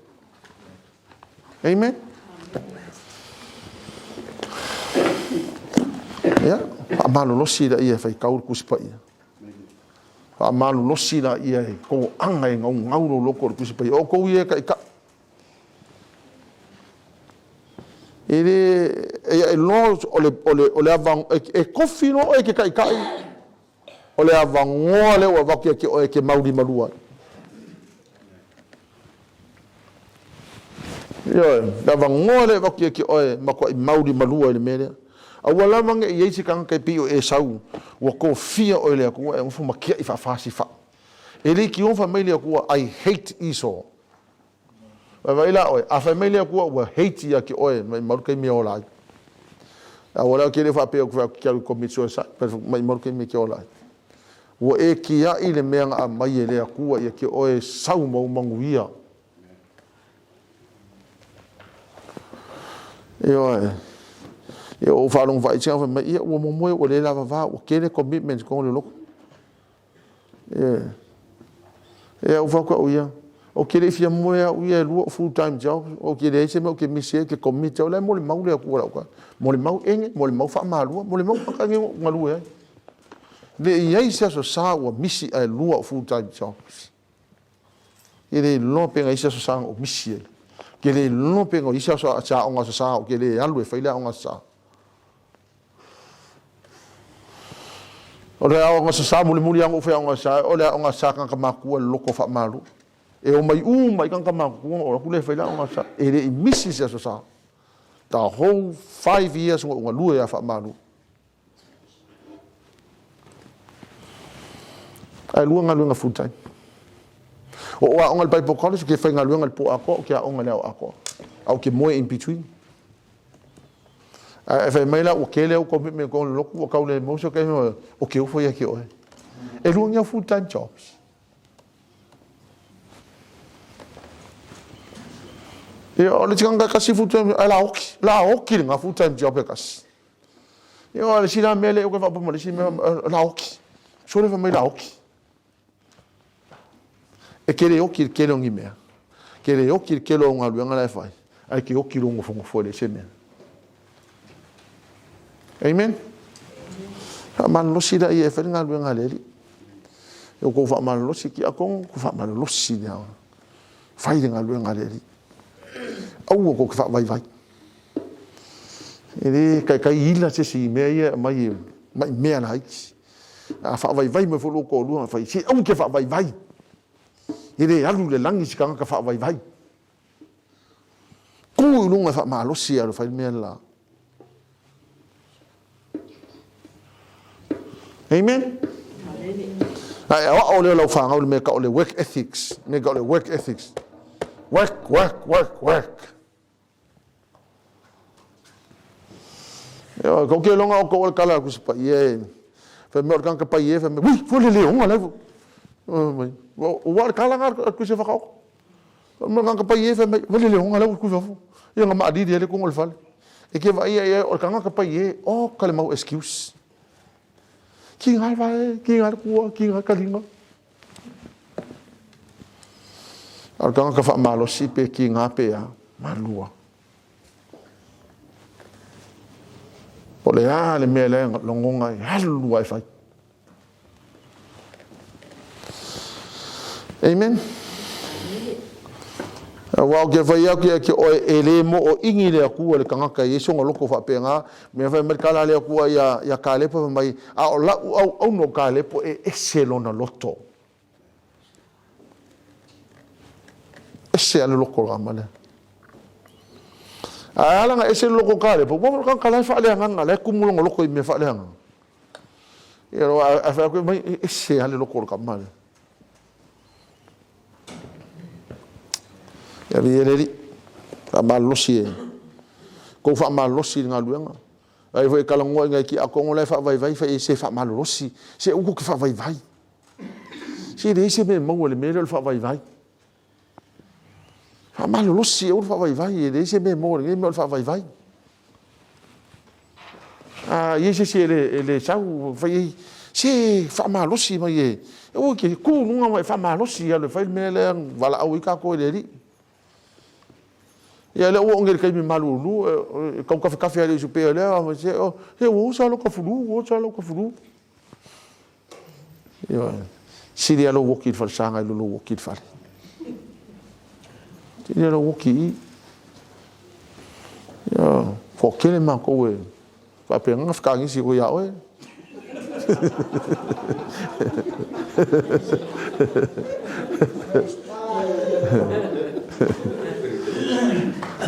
Amen. Ia, faamalolosi laia e faitau le Tusi Paia. Faamalolosi laia e toaga e naunau lou loto i le Tusi Paia. O outou ia e taitai. E le, e iloa o le e tofi loa oe e te taitai, o le avanoa lea ua avatu ia te oe e te maulimalua ai. Ioe, le avanoa lea e avatu ia te oe, matuai maulimalua i le mea lea. Aua lava ne i i ai se tagata e pei o Esau, ua tofia oe e le Atua e nofo ma tiai faafasifai. E leitioa fai mai le Atua, I hate Esau. Vaai la oe, a fai mai le Atua ua hate ia te oe, maumau le taimi e ola ai. Aua la ou te le faapea ou te fai atu e te alu e commit suicide, maumau le taimi e te ola ai. Ua e tiai le mea na aumai e le Atua ia te oe sau ma ou manuia. Ioe. Ia ou faalogo faaitia fai mai, ia ua momoe ua le lavava, ua tele commitments i totonu o le lotu. Ioe. Ia ou fai atu au ia, ou te le i fia moe au ia e lua o full time job, ou te leai se mea ou te misi ai, ou te commit au, la e molimau le Atua i lau tala. Molimau ene, molimau faamalua, molimau tagata nei ua ou galue ai. Le i ai se aso sa ua misi ae lua o full time jobs. E le iloa pe na i ai se aso sa na ou misi ai. Ou te le iloa pe na i ai se aso se aoga aso sa ou te le alu e fai le aoga aso sa. O le aoga aso sa mulimuli lava na ou fai aoga aso sa, o le aoga aso sa tagata matutua i le loto faamalu. E omai uma ai tagata matutua ona ou alu atu lea e fai le aoga aso sa. E le i misi se aso sa. The whole 5 years na ou galue ia faamalu. Ae lua galuega full time. O ou aoga i le Bible College, ou te faigaluega i le po atoa, ou te aoga i le ao atoa. A ou te moe in between. Ae fai mai la, ua tele au commitment i le lotu, ua tau le maua se taimi, o ke ofo ia ke oe. E lua ni au full time jobs. Ia, o le tikanga kasi full time, ai la oki, la oki le ngā full time job e kasi. Ia, o le sila mea le o ke whaapa ma le si mea, la oki. Sole fa mai la oki. E ke le oki le kele o ngi mea. Ke le oki le kele o ngaluenga la e whai. Ai ke oki lo ngofongo le se mea. Amen. Faamalolosi laia e fai le galuega a le Alii. E kou faamalolosi ki akongo, ko faamalolosi le aoga. Fai le galuega a le Alii. Aua kou te faavaivai. E le taitai ila se isi i mea ia e aumai e mai mea laiti. A faavaivai mai foi lou toalua, fai, se aua te faavaivai. E le alu i le lagi se tagata faavaivai. Tu i luga e faamalosi e alu e fai le mea le la. Amen. Ae aoao lea o lau fanau le mea tau o le work ethics, mea tau o le work ethics. Work, work, work, work. Ioe, kou ke iloga outou o le tala a le Tusi Paia e fai mai o le tagata paia e fai mai, ui, fua le leoga la e mai. Ua o le tala lena a le Tusi Whakaoto. Fai mai o le tagata paia e fai mai, fua le leoga la ua tui fafo. Ia na maalili ai le tonu o le fale. E ke vaai ai o le tagata paia e, oka le mau excuse. Ki ngā vae, ki ngā kua, ki ngā kalinga. A o le tagata faamalosi pe ki ngā pe a, malua. Po o le a le mea lea e lagona ai, alu lava e fai. Amen. Aua ou te fai atu ia te oe, e le mooigi le Atua i le tagata e i ai sona loto faapena. Mea fai mai le tala a le Atua ia Kalepo, fai mai, a o lau auauna o Kalepo e ese lona loto. Ese lava le loto o le tama lea. Ae ala ona ese le loto o Kalepo, ua o le tagata la e faaleagaga, la e tumu lona loto i mea faaleagaga. Ia, ae fai atu mai, e ese lava le loto o le tama lea. Ia viia le Alii. Faamalolosi e kou faamalolosi i le galuega. Ai foi e talanoa i nai tiakono la e faavaivai fai ai se faamalolosi, se aua tou te faavaivai. Se leai se mea e maua i le mea lea o le faavaivai. Faamalolosi aua le faavaivai, e leai se mea e maua i lenei mea o le faavaivai. A i ai se isi e le, e le sau, fai ai, se faamalosi mai e, aua e te tu i luga ma e faamalosi e alu e fai le mea lea na valaau ai tatou e le Alii. Ia lea ua oo nei i le taimi malulu e tau tafetafe lava e le isi pei o lea se ua oso lava lota flu, ua oso lava lota flu. Ioe. Sili lava lou oti i le falesa nai lo lou oti i le fale. Sili lava lou oti i i. Ioe. Toatele matou e faapena ona fetagisi atu ia oe.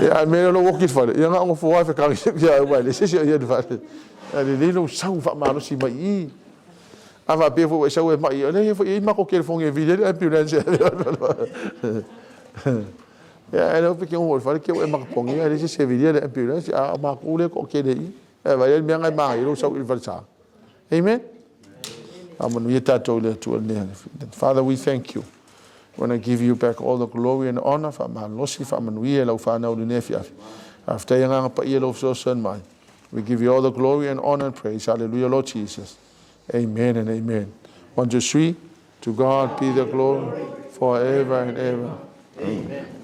Ia a mea o lou oti i le fale, ia na o nofo lava e fetagisi atu ia oe aua e leai se isi o i ai i le fale. Ae lelei lou sau faamalosi mai i i. A faapea foi ua e sau e mai, o lea foi e i ai matou telefoni e vili ai le ambulance e ave ai. Ia ae le pe te nofo i le fale te i ua e matapogia e leai se isi e vilia le ambulance, a o matou lea e toatele i i. Ae vaai i ai le mea lena e manaia ai lou sau i le falesa. Amen. Faamanuia tatou i le Atua i lenei afiafi. Father, we thank you. We want to give you back all the glory and honor. Faamalosi, faamanuia i lau fanau i lenei afiafi. Faafetai agaga paia lou fesoasoani mai. We give you all the glory and honor and praise. Hallelujah, Lord Jesus. Amen and amen. One, two, three. To God be the glory forever and ever. Amen.